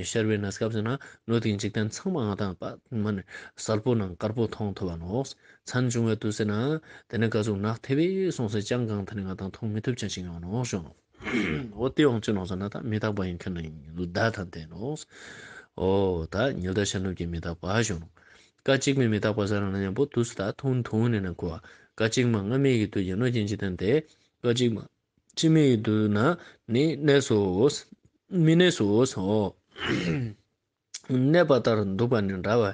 ཤར་བའི་གནས་སྐབས་ཟེར་ན་སྣོད་ཀྱི་འཇིག་རྟེན་ཚང་མ་ང་དང་པ་མ་ནི་གསལ་པོ་ནང་དཀར་པོ་མཐོང་ཐུབ་བ་ནོ། མཚན་བྱུང་བའི་དུས་ཟེར་ན་དེ་ནི་ག་ཟུག་ནག་ཐེ་བའི་སོང་ཟེར་ཅང་གང་ཐ་ནི་ང་དང་མཐོང་མི་ཐུབ་ཅན་ཞིག་ཡོང་ནོ་ཞུ་ནོ། འོ་དེ་ཡོང་ཅི་ནོ་ཟེར་ན་ད་མེ་ཏོག་པ་ཡིན་མཁན་ནི་ཟླ་ཐ་དེ་ནོ། འོ་ད་ཉི་ཟླ་ཤར་ནུབ་ཀྱི་མེ་ཏོག་པ་ཞུ་ནོ། སྐད་ཅིག་མའི་མེ་ཏོག་པ་ཟེར་ན་མཉམ་པོ་དུས་ད་ཐུང་ཐུང་ནས་ན་གོ། སྐད་ཅིག་མ་སྔ་མའི་གི་དུས་ཀྱི་སྣོད་ཀྱི་འཇིག་རྟེན་ཏེ། སྐད་ཅིག་མ་ཕྱི་མའི་གི་དུས་ན་ནི་གནས་སོ། མི་གནས་སོ་སོ། གནས་པ་ལྟར་འདུག་པ་ནི་འདྲ་བ་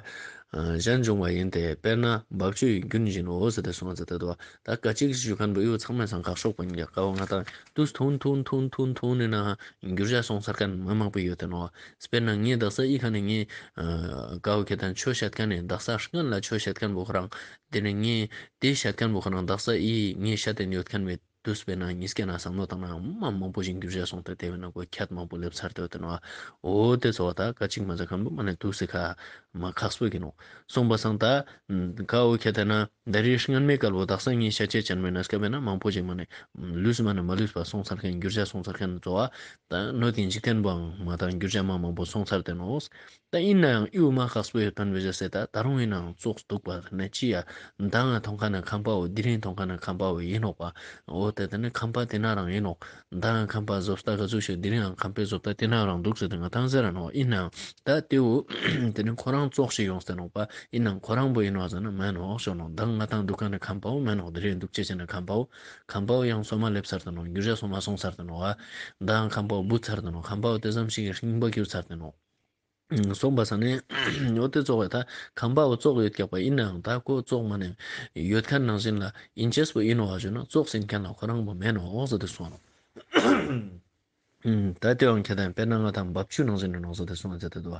གཞན་འབྱུང་བ་ཡིན་ཏེ། དཔེར་ན་འབབ་ཆུའི་རྒྱུན་བཞིན་ནོ་ཟེར་ཏེ་གསུངས་ཟེར་ཏེ་འདུག་བ། ད་སྐད་ཅིག་ཞུ་མཁན་པོ་ཡོད་ཚང་མས་སང་ཁག་ཤོག་པོ་ཡིན་ཀྱང་ཀ་བོ་ང་དང་དུས་ཐུང་ཐུང་ཐུང་ཐུང་ཐུང་ནས་ན་འགྱུར་བྱ་སོང་ཚར་མཁན་མི་མང་པོ་ཡོད་དེ་ནོ། དཔེར་ན་ངས་དག་ས་ཨི་ཁ་ནས་ངས་ཀ་བོ་ཁྱེད་དང་ཆོས་བཤད་མཁན་ནས་དག་ས་སྔན་ལ་ཆོས་བཤད་མཁན་པོ་ཁོ་རང་དེ་ནས་ངས་དེ་བཤད་མཁན་པོ་ཁོ་རང་དག་ས་ཨི་ངས་བཤད་དེ་ཡོད་མཁན་མེད། དུས་དཔེར་ན་ཉིས་ཀའི་ནང་བསམ་བློ་བཏང་ན་མ་མང་པོ་ཞིག་འགྱུར་བྱ་སོང་སྟེ་དེ་བས་ན་ཁོ་ཁྱད་མང་པོ་སླེབས་ཚར་ཏེ་ཡོད་དེ་ནོ། འོ་དེ་ཚོ་བ་ད་སྐད་ཅིག་མ་ཟེར་མཁན་པོ་མ་ནས་དུས་སི་ཁ་མ་ཁག་སྤོས་ཀྱི་ནོ། སོང་པ་སང་ད་ཀ་བོ་ཁྱེད་དེ་ན་ད་རེས་སྔན་མའི་སྐལ་བོ་དག་ས་ངས་ཤ་ཆད་ཅན་མེད་ན་སྐབས་ན་མང་པོ་ཞིག་མ་ནས་ལུས་མ་ནས་མ་ལུས་པ་སོང་ཚར་མཁན་འགྱུར་བྱ་སོང་ཚར་མཁན་ཚོ་བ་ད་སྣོད་ཀྱི་འཇིག་རྟེན་པོའང་མ་དང་འགྱུར་བྱ་མ་མང་པོ་སོང་ཚར་ཏེ་ནོ། ད་ཡིན་ནའང་ཡུ་མ་ཁག་སྤོས་ཡོད་པན་བེ་ཇ་སེ་ད་ད་རུང་ཡིན་ནའང་ཙོགས་འདུག་པ་ནས་ཅི་ཡ། མདང་ང་མཐོང་མཁན་ནི་ཁམས་པའོ། དེ་རིང་མཐོང་མཁན་ནི་ཁམས་པའོ་ཡིན་ནོག་པ། འོ་དེ་དེ་ནི་ཁམས་པ་དེ་ན་རང་ཡིན་ནོག། མདང་ང་ཁམས་པ་བཟོ་ལྟ་ག་ཚོད་ཞིག་དེ་རིང་ཡང་ཁམས་པའི་བཟོ་ལྟ་དེ་ན་རང་འདུག་ཟེར་ཏེ་ང་དང་ཟེར་ར་ནོག། ཡིན་ནའང་ད་དེའུ་དེ་ནི་ཁོ་རང་ཙོགས་ཤིག་ཡོང་སྟེ་ནོག་པ། ཡིན་ནའང་ཁོ་རང་པོ་ཡིན་ནོག་ཟེར་ན་མེན་ནོག་ཞོག་ནོག། མདང་ང་དང་འདུག་མཁན་ནི་ཁམས་པའོ་མེན་ནོག། དེ་རིང་འདུག་ཅེས་བྱས་ནི་ཁམས་པའོ། ཁམས་པའོ་ཡང་སོ་མ་སླེབས་ཚར་ཏེ་ནོག། འགྱུར་བྱ་སོ་མ་སོང་ཚར་ཏེ་ནོག། ཨ་མདང་ཁམས་པའོ་བུད་ཚར་ཏེ་ནོག། ཁམས་པའོ་དེ་ཙམ་ཞིག་གི་རྙིང་པ་གྱུར་ཚར་ཏེ་ནོག། སོང་པ་ས་ནས་འོ་དེ་ཙོགས་ད་ཁམས་པའོ་ཙོགས་ཡོད་ཀྱག་པ་ཡིན་ནའང་ད་ཁོ་ཙོགས་མ་ནས་ཡོད་མཁན་ནང་བཞིན་ལ་ཡིན་ཅེས་པོ་ཡིན་ནོ་བ་ཞུ་ན་ཙོགས་ཟིན་མཁན་ལ་ཁོ་རང་པོ་མེད་ནོ་འོག་ཟེར་དུ་སོང་ནོ། ད་དེའང་ཁྱེད་དང་དཔེར་ན་ང་དང་འབབ་ཆུ་ནང་བཞིན་དུ་ནོ་ཟེར་དུ་སོང་ཟེར་དུ་དུ་བ།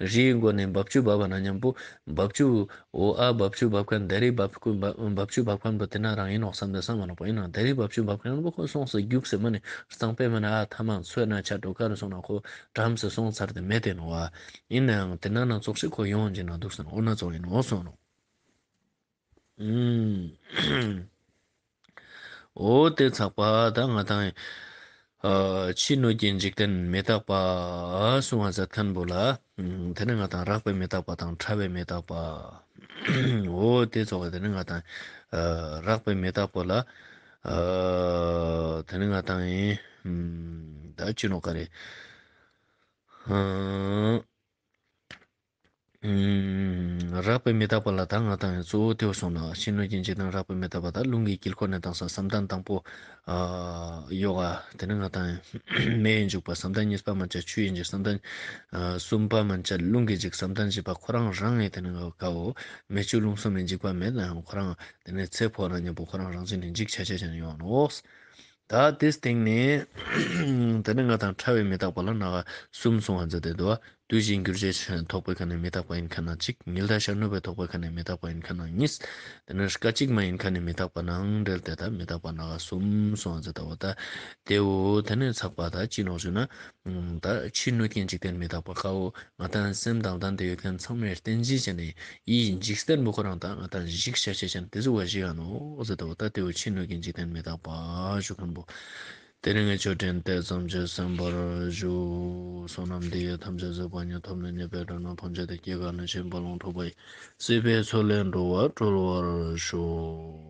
རིའི་མགོ་ནས་འབབ་ཆུ་འབབ་པ་ན་མཉམ་པོ་འབབ་ཆུ་འོ་ཨ་འབབ་ཆུ་འབབ་མཁན་ད་རེས་འབབ་ཁུ་འབབ་འབབ་ཆུ་འབབ་མཁན་པོ་དེ་ན་རང་ཡིན་ནོ་བསམ་དུ་བསམ་མ་ནོ་པོ་ཡིན་ནོ། ད་རེས་འབབ་ཆུ་འབབ་མཁན་པོ་ཁོ་སོང་ཟེར་རྒྱུགས་ཟེར་མ་ནས་གཙང་པས་མ་ན་ཨ་ཐ་མ་ཚོས་ན་ཆ་འགྲོ་ག་རུ་སོང་ན་ཁོ། བྲམ་ཟེ་སོང་ཚར་ཏེ་མེད་དེ་ནོ་བ། ཡིན་ནའང་དེ་ན་ན་ཙོགས་ཤིག་ཁོ་ཡོང་གྱིན་ན་འདུག་ཟེར་ན་འོ་ན་ཙོགས་ཡིན་ནོ་སོང་ནོ། ཨུམ། འོ་དེ་ཚགས་པ་ད་ང་དང་ཨ་ཕྱི་སྣོད་ཀྱི་འཇིག་རྟེན་མི་རྟག་པ་གསུང་བ་མཛད་མཁན་པོ་ལ་ཨུམ་དེ་ནི་ང་དང་རགས་པའི་མི་རྟག་པ་དང་ཕྲ་བའི་མི་རྟག་པ། འོ་དེ་ཚོགས་པ་དེ་ནི་ང་དང་ཨ་རགས་པའི་མི་རྟག་པ་ལ་ཨ་དེ་ནི་ང་དང་ཡིན་ཨུམ་ད་ཅི་ནོ་ག་རེ། ཨ། ཨུམ། རགས་པའི་མི་རྟག་པ་ལ་ད་ང་དང་གཙོ་བོ་དེའུ་སོང་ན་ཕྱི་སྣོད་ཀྱི་འཇིག་རྟེན་རགས་པའི་མི་རྟག་པ་ད་རླུང་གི་དཀྱིལ་འཁོར་ནས་དང་ས་བསམ་གཏན་དང་པོ་ཨ་ཡོ་ག་དེ་ནི་ང་དང་མེ་ཡིས་འཇིག་པ་བསམ་གཏན་གཉིས་པ་མན་ཆད་ཆུ་ཡིས་འཇིག་བསམ་གཏན་ཨ་གསུམ་པ་མན་ཆད་རླུང་གིས་འཇིག་བསམ་གཏན་བཞི་པ་ཁོ་རང་རང་ངེས་དེ་ནི་ང་གའོ་མེ་ཆུ་རླུང་གསུམ་ནས་འཇིག་པ་མེད་ན་ཡང་ཁོ་རང་དེ་ནི་ཚེ་འཕོ་ན་མཉམ་པོ་ཁོ་རང་རང་བཞིན་ནས་འཇིག་ཆ་ཆ་ཅན་ཡོང་ནོག། ད་དེའི་སྟེང་ནས་དེ་ནས་ང་དང་ཕྲ་བའི་མི་རྟག་པ་ལ་ནག་གསུམ་གསུང་བ་མཛད་དེ་འདུག་བ། དུས་བཞིན་འགྱུར་བྱེད་ཐོགས་པའི་ཁ་ནས་མི་རྟག་པ་ཡིན་མཁན་ན་གཅིག་ཉི་ཟླ་ཤར་ནུབ་པའི་ཐོགས་པའི་ཁ་ནས་མི་རྟག་པ་ཡིན་མཁན་ན་གཉིས། དེ་ནས་སྐད་ཅིག་མ་ཡིན་མཁན་ནས་མི་རྟག་པ་ནང་འབྲེལ་ཏེ་ད་མི་རྟག་པ་ནག་གསུམ་གསུང་བ་མཛད་དེ་འདུག་བ། ད་དེའུ་དེ་ནས་ཚགས་པ་ད་ཅི་ནོག་ཞུ་ན། ད་ཕྱི་སྣོད་ཀྱི་འཇིག་རྟེན་མི་རྟག་པ་ཁའོ། ང་དང་སེམས་དང་ལྡན་ཏེ་ཡོད་མཁན་ཚང་མའི་རྟེན་གཞི་བྱས་ནས་ཡིད་འཇིག་རྟེན་པོ་ཁོ་རང་དང་ང་དང་འཇིག་བྱ་བྱེད་ཅན་དེ་ཚོ་བ་ཞིག་ཨ་ནོ་ཟེར་དོ། ད་དེའུ་ཕྱི་སྣོད་ཀྱི་འཇིག་རྟེན་མི་རྟག་པ་ཞུ་མཁན་པོ། དེ་རིང་གི་ཆོས་འབྲེལ་དེ་ཙམ་གྱིས་གསན་པར་ཞུ། བསོད་ནམས་འདི་ཡིས་ཐམས་ཅད་གཟིགས་པ་ཉིད། ཐོབ་ནས་ཉེས་པའི་དགྲ་རྣམས་ཕམ་བྱས་ཏེ། སྐྱེ་རྒ་ན་འཆིའི་རྦ་ཀློང་འཁྲུགས་པ་ཡི། སྲིད་པའི་མཚོ་ལས་འགྲོ་བ་སྒྲོལ་བར་ཤོག།